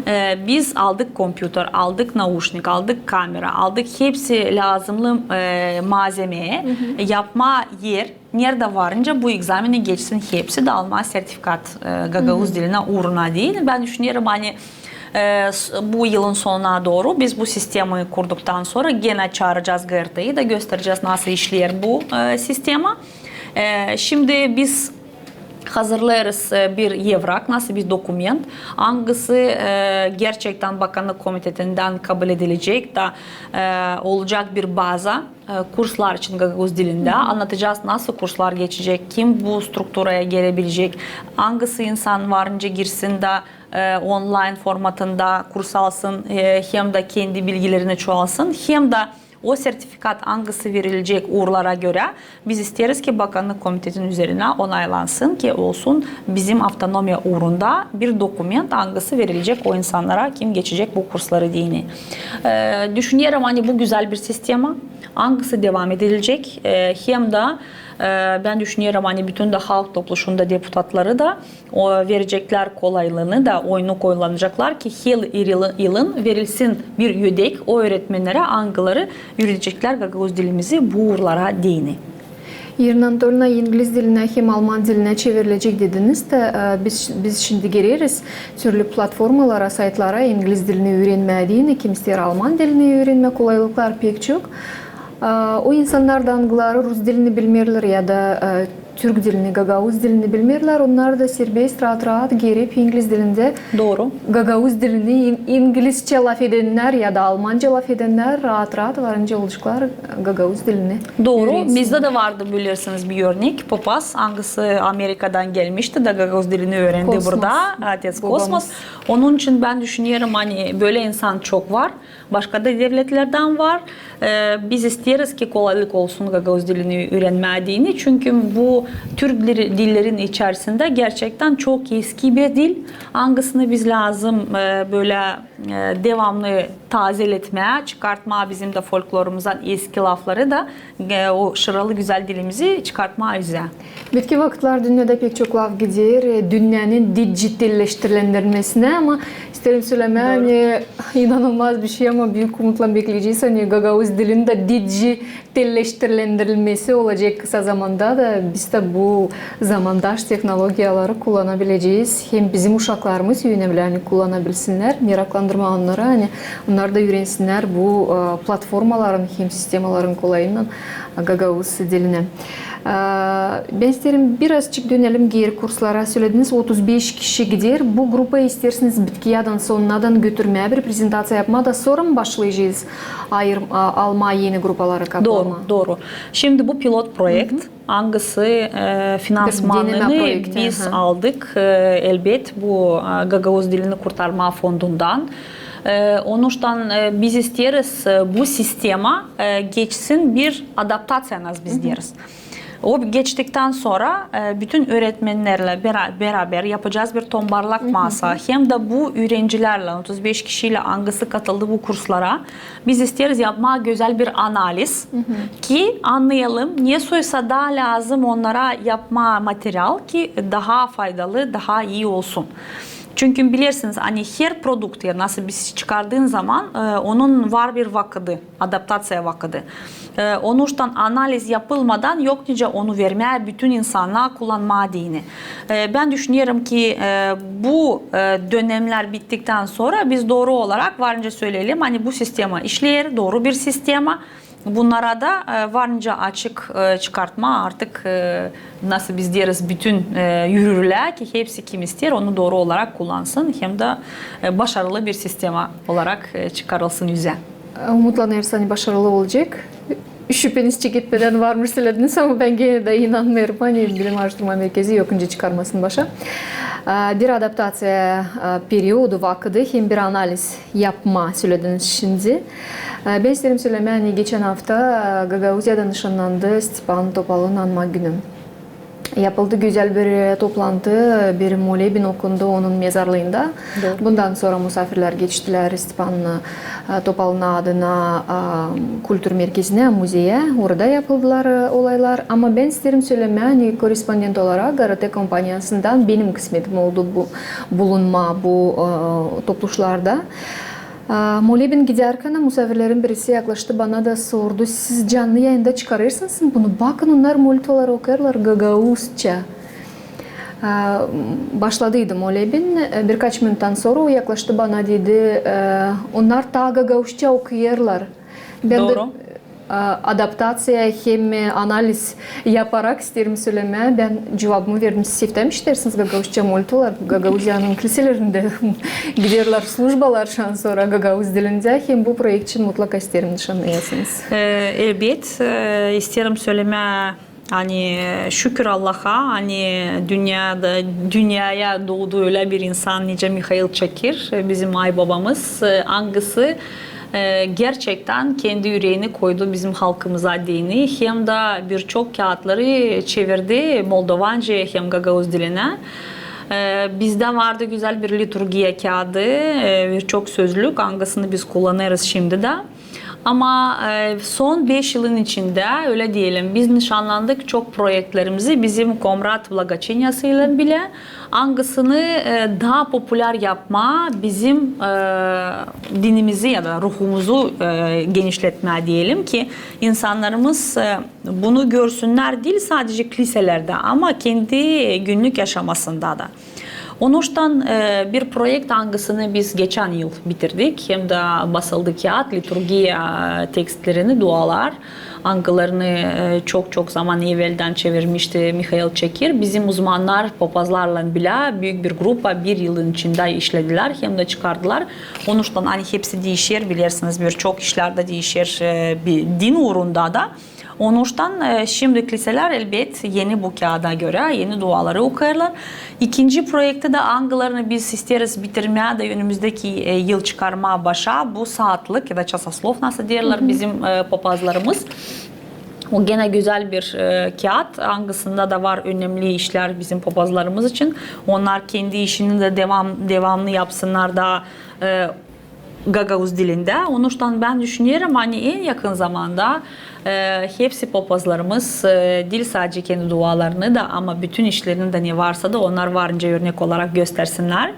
E, biz aldık kompüter, aldık nauşnik, aldık kamera, aldık hepsi lääzımlı, e, malzeme, yapmaa er, neredä var nicä bu egzamini geçsin hepsi dä almaa sertifikat, e, gagauz dilinä uuruna deyni. Bän düşünerim, ani, e, s-, bu yılın sonuna dooru biz bu sistemayı kurduktan sora genä çaaracez GRT'yı da gösterecez, nasıl işleer bu, e, sistema. E, şindi biz hazırlêêrız, e, bir evrak, nasıl bir dokument, angısı, e, gerçektän Bakannık komitetindän kabul edilecek da, e, olacek bir baza, e, kurslar için gagauz dilindä. Annadacez, nasıl kurslar geçecek, kim bu strukturaya gelebilecek, angısı insan var nicä girsin dä, e, onlayn formatında kurs alsın, e, hem dä kendi bilgilerini çoalsın, hem dä o sertifikat, angısı verilecek uurlara görä, biz isteeriz ki Bakannık komitetin üzerinä onaylansın, ki olsun bizim avtonomiya uurunda bir dokument, angısı verilecek o insannara, kim geçecek bu kursları deyni. E, düşünerim, ani bu gözäl bir sistema, angısı devam edilecek, e, hem dä, e, bän düşünerim, ani bütün dä halk topluşunda deputatları da o, verecekler kolaylıını da, oyunu kullanaceklar ki her yılın verilsin bir ödek o üüretmennerä, angıları üüredecekler gagauz dilimizi bu uurlara deyni. İrina Anatolina, ingliz dilinä hem alman dilinä çevirilecek dediniz dä, e, biz, biz şindi gireriz türlü platformalara, saytlara, ingliz dilini üürenmää deyni, kim isteer alman dilini üürenmää, kolaylıklar pek çok. E, o insannar da, angıları rus dilini bilmeerlär ya da, e, türk dilini, gagauz dilini bilmeerlär, onnar da serbest, raat-raat girip ingliz dilindä gagauz dilini, in-, inglizçä lafedennär ya da almanca lafedennär raat-raat var nicä olaceklar gagauz dilini üürensin. Dooru. Bizdä dä vardı, bilersiniz, bir örnek. Papaz, angısı Amerikadan gelmişti da gagauz dilini üürendi burada. Otets Kosmos. Onun için bän düşünerim, ani bölä insan çok var. Başka da devletlerdän var. E, biz isteeriz ki kolaylık olsun gagauz dilini üürenmää deyni, çünkü bu türk dili-, dillerin içerisindä gerçektän çok eski bir dil, angısını biz lääzım, e, bölä e, devamlı tazeletmää, çıkartmaa bizim dä folklorumuzdan eski lafları da, e, o şıralı gözäl dilimizi çıkartmaa üzä. Bitki vakıtlar dünnedä pek çok laf gider, e, dünnänin dijitalleştirilmesinä, ama isteerim sölemää, ani inanılmaz bir şey, ama büük umutlan bekleyecez, ani gagauz dilin dä dijitalleştirilmesi olacek kısa zamanda da biz dä bu zamandaş tehnologiyaları kullanabilecez. Hem bizim uşaklarımız önemli, ani kullanabilsinnär, meraklandırmaa onnarı, ani onnar da üürensinnär bu, e, platformaların hem sistemaların kolayından gagauz dilinä. E, bän isteerim birazçık dönelim geeri kurslara. Sölediniz, otuz beş kişi gider. Bu grupayı isteersiniz bitkiyädän sonnadan götürmää, bir prezentaţiya yapmaa da sora mı başlayacez ayır-, a-, almaa eni grupaları kaplamaa? Dooru, dooru. Şindi bu pilot proekt, angısı, e, finansmanını biz aldık, e, elbet, bu, e, gagauz dilini kurtarmaa fondundan. E, onuştan, e, biz isteeriz, e, bu sistema, e, geçsin bir adaptaţiya, nasıl biz deeriz. O geçtiktän sora, e, bütün üüretmenlärlän bera-, beraber yapacez bir tombarlak masa. Hem dä bu üürencilärlän, otuz beş kişiylän, angısı katıldı bu kurslara, biz isteeriz yapmaa gözäl bir analiz, ki annayalım, ne soysa daa lääzım onnara yapmaa material, ki daa faydalı, daa ii olsun. Çünkü bilersiniz, ani her produkt, ya nasıl biz çıkardın zaman, e, onun var bir vakıdı, adaptaţiya vakıdı. E, onuştan analiz yapılmadan yok nicä onu vermää bütün insana kullanmaa deyni. E, bän düşünerim ki, e, bu, e, dönemlär bittiktän sora biz dooru olarak var nicä söleyelim, ani bu sistema işleer, dooru bir sistema. Bunnara da, e, var nicä açık, e, çıkartmaa artık, e, nasıl biz deeriz, bütün, e, ürünlär, ki hepsi kim isteer, onu dooru olarak kullansın, hem dä, e, başarılı bir sistema olarak, e, çıkarılsın üzä. Umutlanêrız, ani başarılı olacek. Şüpeniz çeketmedän var mı sölediniz, ama bän genä dä inanêrım, ani Bilim aaraştırma merkezi yok nicä çıkarmasın başa. E, bir adaptaţiya, e, periodu, vakıdı hem bir analiz yapmaa sölediniz şindi. E, bän isteerim sölemää, ani geçän afta, e, Gagauziyadan nışannandı Stepan Topalın anma günü. Yapıldı gözäl bir, e, toplantı, bir molebin okundu onun mezarlıında. Bundan sora musaafirlär geçtilär Stepan, e, Topalın adına, e, kultur merkezinä, muzeyä. Orada yapıldılar, e, olaylar. Ama bän isteerim sölemää, ani korrespondent olarak G R T kompaniyasından benim kısmetim oldu bu, bulunmaa bu, e, topluşlarda. A, molebin gidärkän musaafirlerin birisi yaklaştı bana da sordu: "Siz canlı yayında çıkarêrsınız mı bunu? Bakın, onnar molitvaları okuyêrlar gagauzça." A, başladıydı molebin. E, birkaç minuttan sora o yaklaştı bana, dedi: "E, onnar taa gagauzça okuyêrlar." Bän dä, e, adaptaţiya hem, e, analiz yaparak isteerim sölemää, bän cuvabımı verdim: "Siz eftän işidersiniz gagauzça molitvalar, Gagauziyanın kiliselerindä giderlär službalar şansora gagauz dilindä, hem bu proekt için mutlaka isteerim nışannayasınız." E, elbet, e, isteerim sölemää, ani şükür Allaha, ani dünnedä, dünneyä doodu ölä bir insan nicä Mihail Çakir, e, bizim aybabamız, e, angısı e, gerçektän kendi üreeni koydu bizim halkımıza deyni, hem dä birçok kiyatları çevirdi moldovanca hem gagauz dilinä. E, bizdä vardı gözäl bir liturgiya kiyadı, e, birçok sözlük, angısını biz kullanêrız şindi dä. Ama, e, son beş yılın içindä, ölä deyelim, biz nışannandık çok proektlerimizi bizim Komrat blagoçiniyasıylan bilä. Angısını, e, taa populär yapmaa, bizim, e, dinimizi ya da ruhumuzu, e, genişletmää deyelim ki, insannarımız, e, bunu görsünnär diil sadecä kiliselerdä, ama kendi günnük yaşamasında da. Onuştan, e, bir proekt, angısını biz geçän yıl bitirdik, hem dä basıldı kiyat, liturgiya tekstlerini, dualar. Angılarını, e, çok-çok zaman eveldän çevirmişti Mihail Çakir. Bizim uzmannar papazlarlan bilä büük bir grupa bir yılın içindä işledilär hem dä çıkardılar. Onuştan, ani hepsi diişer, bilersiniz, birçok işlär dä diişer, e, bir din uurunda da. Onuştan, e, şindi kiliselär, elbet, eni bu kiyada görä eni duaları okuyêrlar. İkinci proekti dä, angılarını biz isteeriz bitirmää dä önümüzdeki, e, yıl çıkarmaa başa, bu saatlık ya da çasoslov, nasıl deerlär bizim, e, papazlarımız. O genä gözäl bir, e, kiyat, angısında da var önemli işlär bizim papazlarımız için. Onnar kendi işini dä devam, devamlı yapsınnar da, e, gagauz dilindä. Onuştan bän düşünerim, ani en yakın zamanda, e, hepsi papazlarımız, e, diil sadecä kendi dualarını da, ama bütün işlerini dä ne varsa da onnar varınca örnek olarak göstersinnär.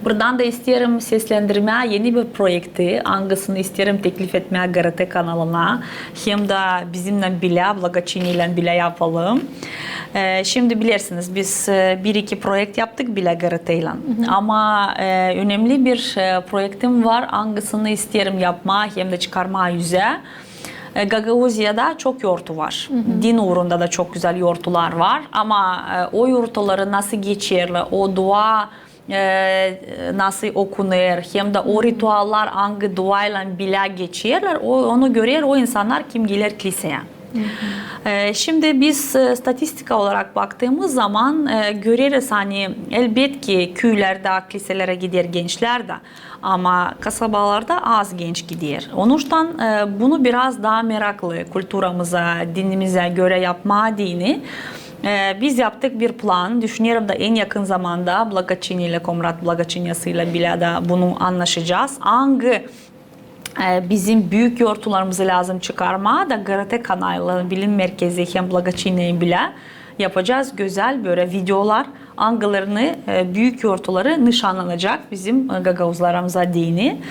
Buradan da isteerim seslendirmää eni bir proekti, angısını isteerim teklif etmää GRT kanalına, hem dä bizimnän bilä, благочиние ilän bilä yapalım. E, şindi bilersiniz, biz, e, bir-iki proekt yaptık bilä GRT ilän. Ama, e, önemli bir, e, proektim var, angısını isteerim yapmaa hem dä çıkarmaa üzä. E, Gagauziyada çok yortu var. Din uurunda da çok gözäl yortular var. Ama, e, o yortuları nasıl geçerlär, o dua, e, nasıl okunêr, hem dä o rituallar angı duaylan bilä geçerlär, o, onu görer o insannar, kim geler kliseya. E, şindi biz, e, statistika olarak baktıımız zaman, e, göreriz, ani elbetki küülerdä kliselerä gider gençlär dä, ama kasabalarda az genç gider. Onuştan, e, bunu biraz taa meraklı kulturamıza, dinimizä görä yapmaa deyni, e, biz yaptık bir plan. Düşünerim dä en yakın zamanda благочиние ilä, Komrat благочинияsı ilä bilä dä bunu annaşacez. Angı, e, bizim büük yortularımızı lääzım çıkarmaa da GRT kanalı, bilim merkezi hem благочиние bilä yapacez gözäl bölä videolar, angılarını, e, büük yortuları nışannanacek bizim, e, gagauzlarımıza deyni.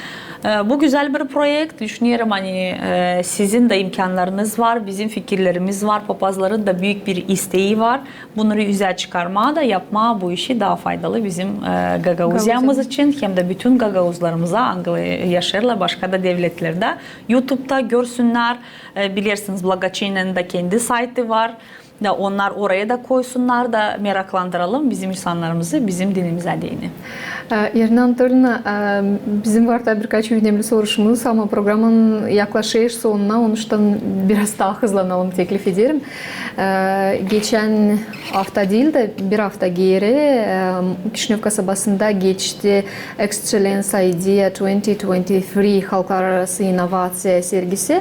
E, bu gözäl bir proekt. Düşünerim, ani, e, sizin dä imkannarınız var, bizim fikirlerimiz var, papazların da büük bir isteyi var. Bunnarı üzä çıkarmaa da yapmaa bu işi taa faydalı bizim, e, Gagauziyamız için hem dä bütün gagauzlarımıza, angıları yaşêêrlar başka da devletlerdä. YouTube'da görsünnär, e, bilersiniz, благочинияның da kendi saytı var. Da onnar oraya da koysunnar da meraklandıralım bizim insannarımızı bizim dinimizä deyni. E, İrina Anatoliyevna, e, bizim var taa birkaç önemli soruşumuz, ama programanın yaklaşêr sonuna, onuştan biraz taa hızlanalım teklif ederim. E, geçän afta diil dä, bir afta geeri, e, Kişinöv kasabasında geçti Excellence Idea twenty twenty-three halklararası innovaţiya sergisi.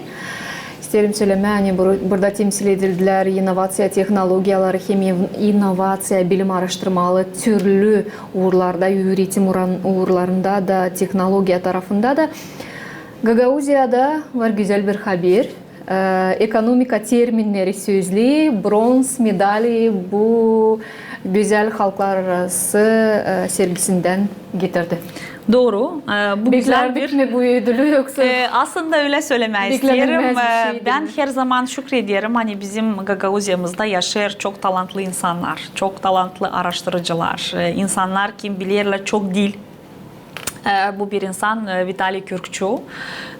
İsteerim sölemää, ani bur-, burada temsil edildilär innovaţiya tehnologiyaları hem in-, innovaţiya bilim aaraştırmaları türlü uurlarda, üüretim uuran-, uurlarında da, tehnologiya tarafında da. Gagauziyada var gözäl bir haber. E, ekonomika terminneri sözlüü bronz medali bu gözäl halklararası, e, sergisindän getirdi. Dooru. E, bu gözäl bir... Beklärdiniz mi bu ödülü yoksa? E, aslında ölä sölemää isteerim. E, bän her zaman şükrederim, ani bizim Gagauziyamızda yaşêêr çok talantlı insannar, çok talantlı aaraştırıcılar, e, insannar, kim bilerlär çok dil. E, bu bir insan, e, Vitaliy Kürkçu.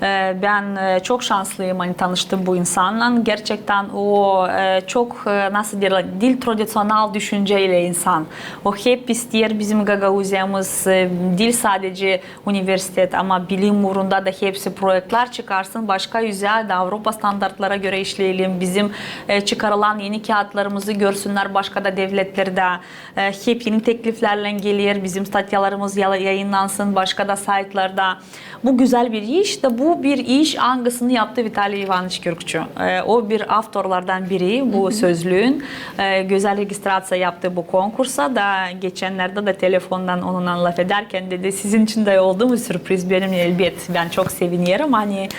E, bän, e, çok şanslıyım, ani tanıştım bu insannan. Gerçektän o, e, çok, e, nasıl deerlär, diil tradiţional düşünceylä insan. O hep isteer bizim Gagauziyamız, e, diil sadecä universitet, ama bilim uurunda da hepsi proektlär çıkarsın, başka üzä dä Avropa standartlara görä işleyelim, bizim, e, çıkarılan eni kiyatlarımızı görsünnär başka da devletlerdä. E, hep eni tekliflärlän geler, bizim statyalarımız ya-, yayınnansın başka da saytlarda. Bu gözäl bir iş da, bu bir iş, angısını yaptı Vitaliy İvanıç Kürkçu. E, o bir avtorlardan biri bu sözlüün. E, gözäl registraţiya yaptı bu konkursa da, geçennerdä dä telefondan onunnan lafedärkän dedi, sizin için dä oldu mu sürpriz? Benim elbet, bän çok sevinerim, ani,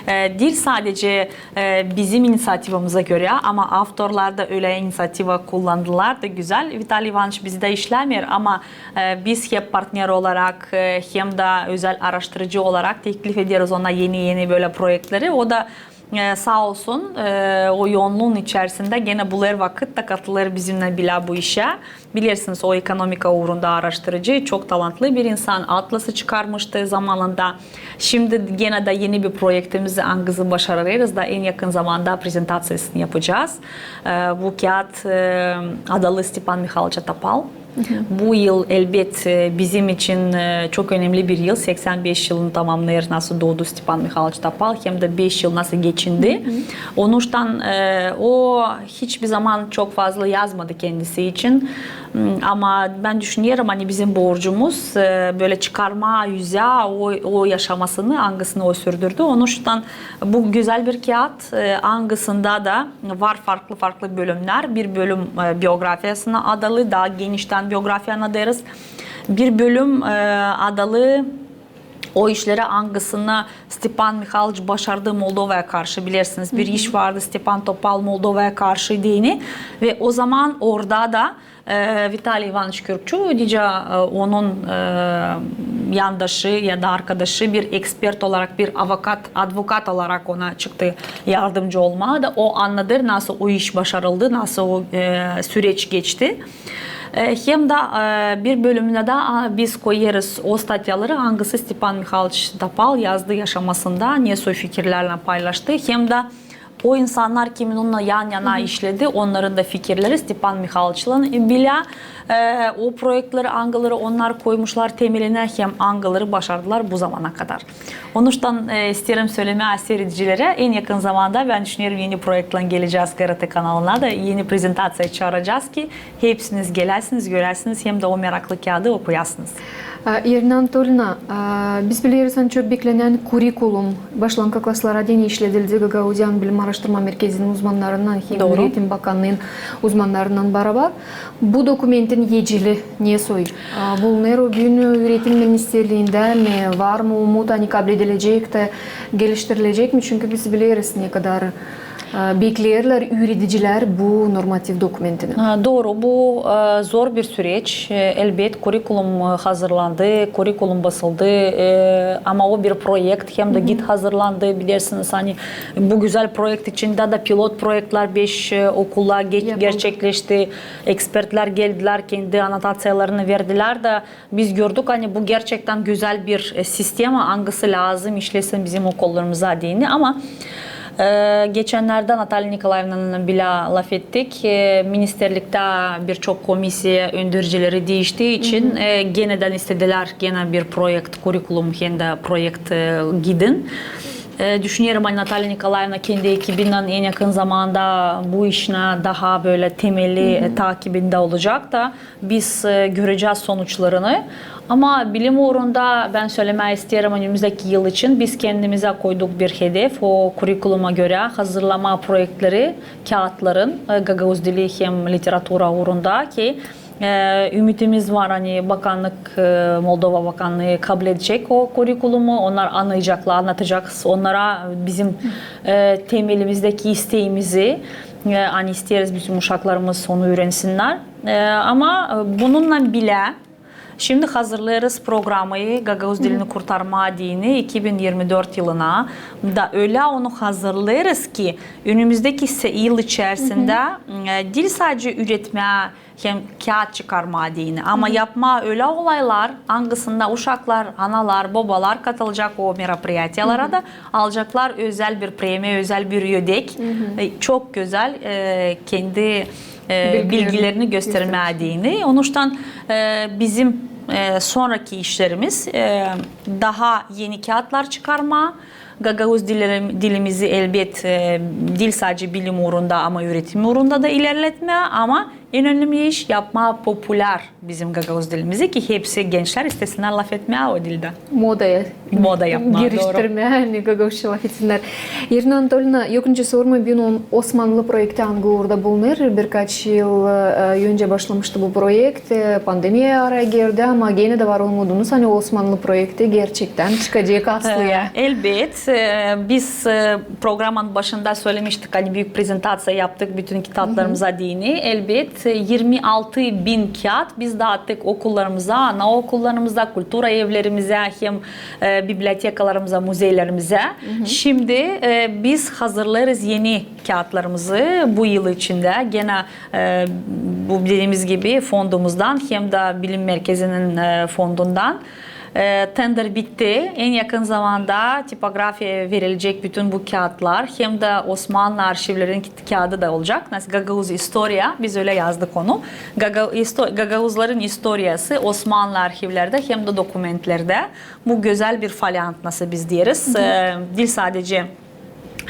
e, diil sadecä e, bizim iniţiativamıza görä, ama avtorlar da ölä iniţiativa kullandılar da gözäl. Vitaliy İvanıç bizdä işlämeer, ama, e, biz hep partner olarak, e, hem dä özäl aaraştırıcı olarak teklif ederiz ona eni-eni bölä proektleri. O da, e, saa olsun, e, o yoonluun içerisindä genä bulêr vakıt da katılêr bizimnän bilä bu işä. Bilersiniz, o ekonomika uurunda aaraştırıcı, çok talantlı bir insan, Atlası çıkarmıştı zamanında. Şindi genä dä eni bir proektimizi, angısını başarêrız da, en yakın zamanda prezentaţiyasını yapacez. E, bu kiyat, e, adalı Stepan Mihalıyça Topal. Bu yıl, elbet, e, bizim için, e, çok önemli bir yıl. Seksän beş yılını tamamnêêr, nasıl doodu Stepan Mihalıyç Topal, hem dä beş yıl nasıl geçindi. Onuştan, e, o hiçbir zaman çok fazla yazmadı kendisi için. M, ama bän düşünerim, ani bizim borcumuz, e, bölä çıkarmaa üzä o, o yaşamasını, angısını o sürdürdü. Onuştan bu gözäl bir kiyat, e, angısında da var farklı-farklı bölümnär. Bir bölüm, e, biografiyasına adalı, taa geniştän biografiya anadêrız. Bir bölüm, e, adalı o işleri, angısını Stepan Mihalıyç başardı Moldovaya karşı. Bilersiniz, bir iş vardı Stepan Topal Moldovaya karşı deyni. Ve o zaman orada da e, Vitaliy İvanıç Kürkçü, nicä e, onun e, yandaşı ya da arkadaşı bir ekspert olarak, bir avukat, advokat olarak ona çıktı yardımcı olmaa da o annadı, nasıl o iş başarıldı, nasıl o e, süreç geçti. E, hem dä e, bir bölümünä dä a, biz koyêrız o statyaları, angısı Stepan Mihalıyç Topal yazdı yaşamasında, ne soy fikirlerlän paylaştı, hem dä o insannar, kimin onunnan yan-yana işledi, onnarın da fikirleri, Stepan Mihalıyçlan bilä e, o proektleri, angıları onnar koymuşlar temelinä, hem angıları başardılar bu zamana kadar. Onuştan e, isteerim sölemää siiredicilerä, en yakın zamanda, bän düşünerim, eni proektlän gelecez GRT kanalına da, eni prezentaţiya çaaracez, ki hepsiniz geläsiniz, göräsiniz hem dä o meraklı kiyaadı okuyasınız. A, İrina Anatolina, a, biz bileriz, ani çok beklenän kurikulum başlanka klaslara deyni işledildi Gagauziyanın Bilim aaraştırma merkezinin uzmannarınnan hem Üüretim bakannıın uzmannarınnan barabar. Bu dokumentin eceli ne soy? A, bulunêr o büün Üüretim ministerliindä mi? Var mı umut, ani kabledilecek dä geliştirilecek mi? Çünkü biz bileriz, ne kadar e, bekleerlär üüredicilär bu normativ dokumentini. Ha, dooru, bu e, zor bir süreç. E, elbet, kurikulum e, hazırlandı, kurikulum basıldı, e, ama o bir proekt, hem dä git hazırlandı, bilersiniz, ani bu gözäl proekt içindä dä pilot proektlär beş e, okulla ge- gerçekleşti. Ekspertlär geldilär, kendi anotaţiyalarını verdilär dä, biz gördük, ani bu gerçektän gözäl bir e, sistema, angısı lääzım işlesin bizim okullarımıza deyni. Ama e, geçennerdä Natalya Nikolaevnanın bilä lafettik. E, ministerliktä bir çok komisiya öndercileri diiştii için e, genä dä istedilär genä bir proekt, kurikulum hem dä proekt e, gidin. E, düşünerim, ani Natalya Nikolaevna kendi ekibindän en yakın zamanda bu işin taa bölä temeli e, takibindä olacek da biz e, görecez sonuçlarını. Ama bilim uurunda bän sölemää isteerim, önümüzdeki yıl için biz kendimizä koyduk bir hedef. O kurikuluma görä hazırlamaa proektleri, kiyatların e, gagauz dili hem literatura uurunda, ki e, ümütümüz var, ani bakannık, e, Moldova bakannıı kabledecek o kurikulumu. Onnar annayaceklar, annatacek onnara bizim e, temelimizdeki isteemizi, e, ani isteeriz bizim uşaklarımız onu üürensinnär. E, ama e, bununnan bilä şindi hazırlêêrız programayı gagauz dilini kurtarmaa deyni iki bin irmi dört yılına. Da ölä onu hazırlêêrız, ki önümüzdeki se- yıl içerisindä e, diil sade üüretmää hem kiyat çıkarmaa deyni, ama yapmaa ölä olaylar, angısında uşaklar, analar, bobalar katılacek o meropriyatiyalara da, alaceklar özäl bir premiya, özäl bir ödek, e, çok gözäl e, kendi e, bilgilerini göstermää deyni. Onuştan e, bizim e, sonraki işlerimiz e, taa eni kiyatlar çıkarmaa, gagauz dilim- dilimizi elbet e, diil sade bilim uurunda, ama üüretim uurunda da ilerletmää, ama en önemli iş yapmaa populär bizim gagauz dilimizi, ki hepsi gençlär istesinnär lafetmää o dildä. Modaya. Moda yapmaa, dooru. Giriştirmää, ani gagauzça lafetsinnär. İrina Anatolina, yok nicä sormaa, büün on- Osmanlı proekti angı uurda bulunêr. Birkaç yıl e, öncä başlamıştı bu proekt. E, pandemiya araya girdi, ama genä dä var umudunuz, ani Osmanlı proekti gerçektän çıkacek aslıya. E, elbet. E, biz e, programanın başında sölemüştik, ani büük prezentaţiya yaptık bütün kiyatlarımıza deyni. Elbet, e, irmi altı bin kiyat biz daattık okullarımıza, anaokullarımıza, kultura evlerimizä hem e, bibliotekalarımıza, muzeylerimizä. Şindi e, biz hazırlêêrız eni kiyatlarımızı bu yıl içindä. Genä e, bu dediimiz gibi fondumuzdan hem dä bilim merkezinin e, fondundan. E, tender bitti. En yakın zamanda tipografiya verilecek bütün bu kiyatlar. Hem dä Osmanlı arşivlerin ki- kiyadı da olacek. Nasıl Gagauz istoriya, biz ölä yazdık onu. Gaga- isto- Gagauzların istoriyası Osmanlı arhivlerdä hem dä dokumentlerdä. Bu gözäl bir foliant, nasıl biz deeriz. E, diil sadece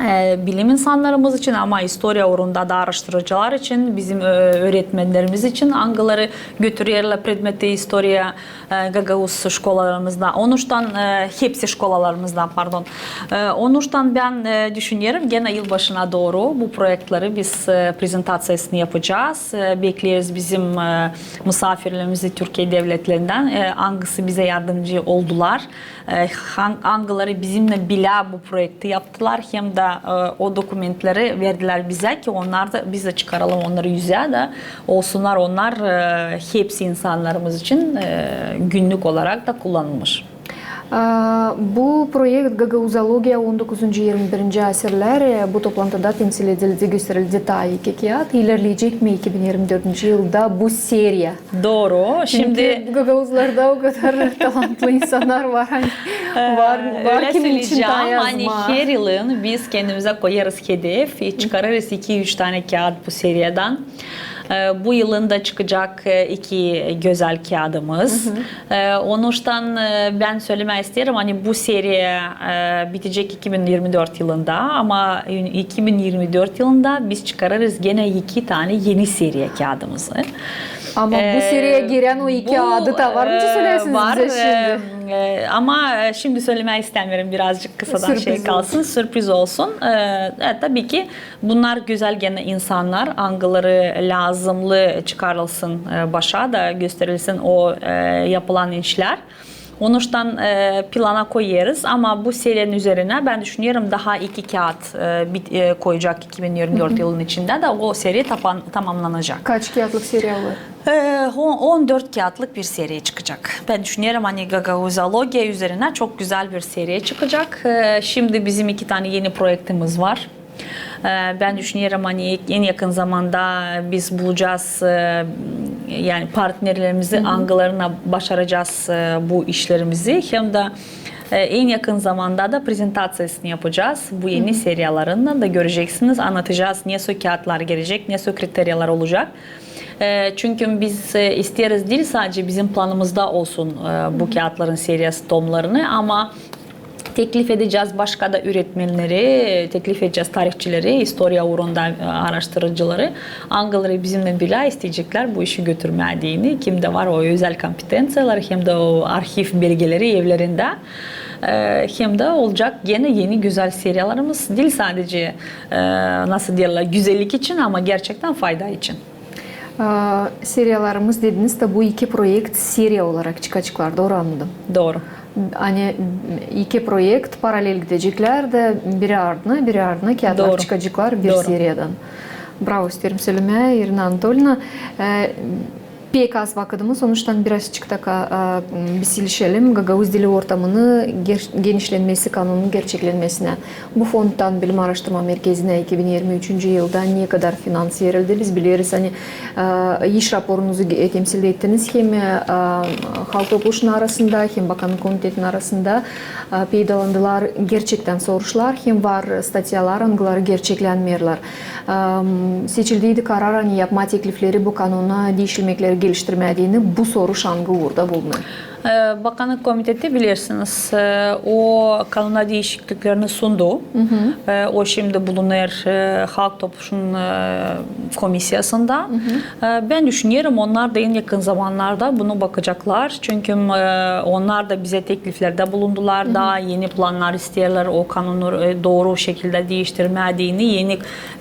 e, bilim insannarımız için, ama istoriya uurunda da aaraştırıcılar için, bizim, e, üüretmennerimiz için, angıları götürerlär predmeti istoriya, e, gagauz şkolalarımızda. Onuştan, e, hepsi şkolalarımızda, pardon. E, onuştan bän, e, düşünerim, genä yılbaşına dooru bu proektleri biz, e, prezentaţiyasını yapacez. E, bekleeriz bizim, e, musaafirlerimizi Türkiye devletlerinden, e, angısı bizä yardımcı oldular. E, han-, angıları bizimnän bilä bu proekti yaptılar, hem dä, e, o dokumentleri verdilär bizä, ki onnar da, biz dä çıkaralım onnarı üzä da, olsunnar onnar, e, hepsi insannarımız için, e, günnük olarak da kullanılmış. A, bu proekt gagauzologiya on dokuzuncu, irmi birinci asirlär, e, bu toplantıda temsil edildi, gösterildi taa iki kiyat. İlerleyecek mi iki bin irmi dördüncü yılda bu seriya? Dooru. Çünkü gagauzlarda o kadar talantlı insannar var, ani var, var kimin için taa yazmaa. Ani her yılın biz kendimizä koyêrız hedef, çıkarêrız iki-üç tanä kiyat bu seriyadan. E, bu yılın da çıkacek, e, iki gözäl kiyadımız. E, onuştan, e, bän sölemää isteerim, ani bu seriya, e, bitecek iki bin irmi dört yılında, ama iki bin irmi dört yılında biz çıkarêrız genä iki tanä eni seriya kiyadımızı. Ama bu seriyaya girän o iki adı da var mı, söleersiniz bizä şindi? E, ama, e, şindi sölemää istämeerim, birazcık kısadan şey kalsın, sürpriz olsun. E, e, tabii ki, bunnar gözäl genä insannar, angıları lääzımlı çıkarılsın, e, başa da gösterilsin o, e, yapılan işlär. Onuştan, e, plana koyêrız, ama bu seriyanın üzerinä, bän düşünerim, taa iki kiyat, e, bit-, e, koyacek iki bin irmi dört yılın içindä da o seriya tapan-, tamamlanacek. Kaç kiyatlık seriya olêr? E, on, on dört kiyatlık bir seriya çıkacek. Bän düşünerim, ani gagauzologiya üzerinä çok gözäl bir seriya çıkacek. E, şindi bizim iki tanä eni proektimiz var. E, bän düşünerim, ani en yakın zamanda biz bulacez, e, yani partnerlerimizi, angılarına başaracez, e, bu işlerimizi. Hem dä, e, en yakın zamanda da prezentaţiyasını yapacez bu eni seriyalarından da, göreceksiniz, annadacez, nesoy kiyatlar gelecek, nesoy kriteriyalar olacek. E, çünkü biz, e, isteeriz diil sadecä bizim planımızda olsun, e, bu kiyatların seriyası, tomlarını, ama teklif edecez başka da üüretmenleri, teklif edecez tarihçileri, istoriya uurunda, e, aaraştırıcıları, angıları bizimnän bilä isteyeceklär bu işi götürmää deyni, kimdä var o özäl kompetenciyalar, hem dä o arhiv belgeleri evlerindä, e, hem dä olacek genä eni gözäl seriyalarımız, diil sadecä, e, nasıl deerlär, gözellik için, ama gerçektän fayda için. A, seriyalarımız dediniz dä, bu iki proekt seriya olarak çıkaceklar, dooru annadım? Dooru. Ani iki proekt paralel gideceklär dä, biri ardına, biri ardına kiyatlar çıkaceklar bir seriyadan. Bravo, isteerim sölemää, İrina Anatolina. E, pek az vakıdımız, onuştan birazçık taa, e, biz ilişelim gagauz dili ortamını ger-, genişlenmesi kanonunun gerçeklenmesinä. Bu fondtan Bilim aaraştırma merkezinä iki bin irmi üçüncü yılda ne kadar finans verildi? Biz bileriz, ani, e, iş raporunuzu ge-, temsil ettiniz hem, e, Halk Topluşunun arasında, hem Bakannık komitetin arasında, e, peydalandılar gerçektän soruşlar, hem var statyalar, angıları gerçeklänmeerlär. E, seçildiydi karar, ani yapmaa teklifleri bu kanona diişilmekleri geliştirmää deyni, bu soruş angı uurda bulunêr? E, Bakannık komiteti, bilersiniz, e, o kanona diişikliklerini sundu. E, o şindi bulunêr, e, Halk Topluşunun, e, komissiyasında. E, bän düşünerim, onnar da en yakın zamannarda bunu bakaceklar. Çünkü, e, onnar da bizä tekliflerdä bulundular, taa eni plannar isteerlär o kanonu, e, dooru şekildä diiştirmää deyni, eni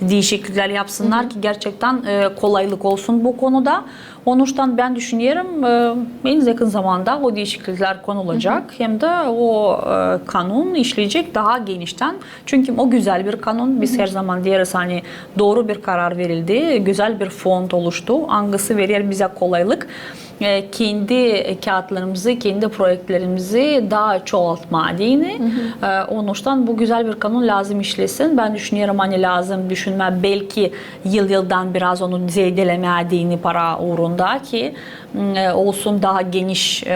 diişikliklär yapsınnar ki gerçektän, e, kolaylık olsun bu konuda. Onuştan bän düşünerim, e, en yakın zamanda o diişikliklär konulacek, hem dä o, e, kanon işleyecek taa geniştän. Çünkü o gözäl bir kanon. Biz her zaman deeriz, ani dooru bir karar verildi, gözäl bir fond oluştu, angısı verer bizä kolaylık, e, kendi kiyatlarımızı, kendi proektlerimizi taa çoğaltmaa deyni. E, onuştan bu gözäl bir kanon lääzım işlesin. Bän düşünerim, ani lääzım düşünmää, belki yıl-yıldan biraz onu zeedelemää deyni para uurunda ki, m, e, olsun taa geniş, e,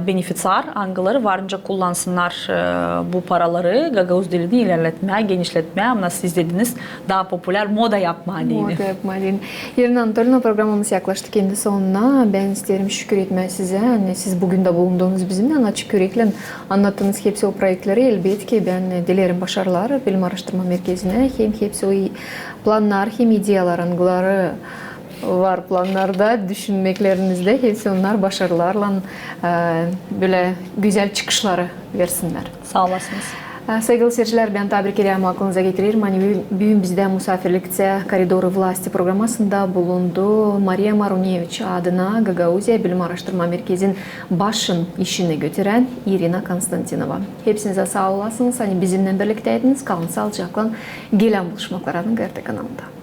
beneficiar, angıları varınca kullansınnar, e, bu paraları gagauz dilini ilerletmää, genişletmää, ama siz dediniz, taa populär moda yapmaa deyni. Moda yapmaa deyni. İrina Anatolina, programamız yaklaştı kendi sonuna. Bän isteerim şükür etmää sizä, ani siz büün dä bulundunuz bizimnän, açık üreklän annattınız hepsi o proektleri. Elbetki, bän dileerim başarılar Bilim Aaraştırma Merkezinä hem hepsi o plannar hem ideyalar, angıları var plannarda, düşünmeklerizdä, hepsi onnar başarılarlan, e, bölä gözäl çıkışları versinnär. Saa olasınız. E, saygılı seyircilär, bän taa bir kerä aklınıza getirerim, ani büün bizdä musaafirliktä «Koridorı власти» programasında bulundu Mariya Maruneviç adına Gagauziya Bilim Aaraştırma Merkezin başın işini götürän İrina Konstantinova. Hepsinizä saa olasınız, ani bizimnän birliktäydiniz. Kalın saalıcaklan, gelän buluşmaklara GRT kanalında.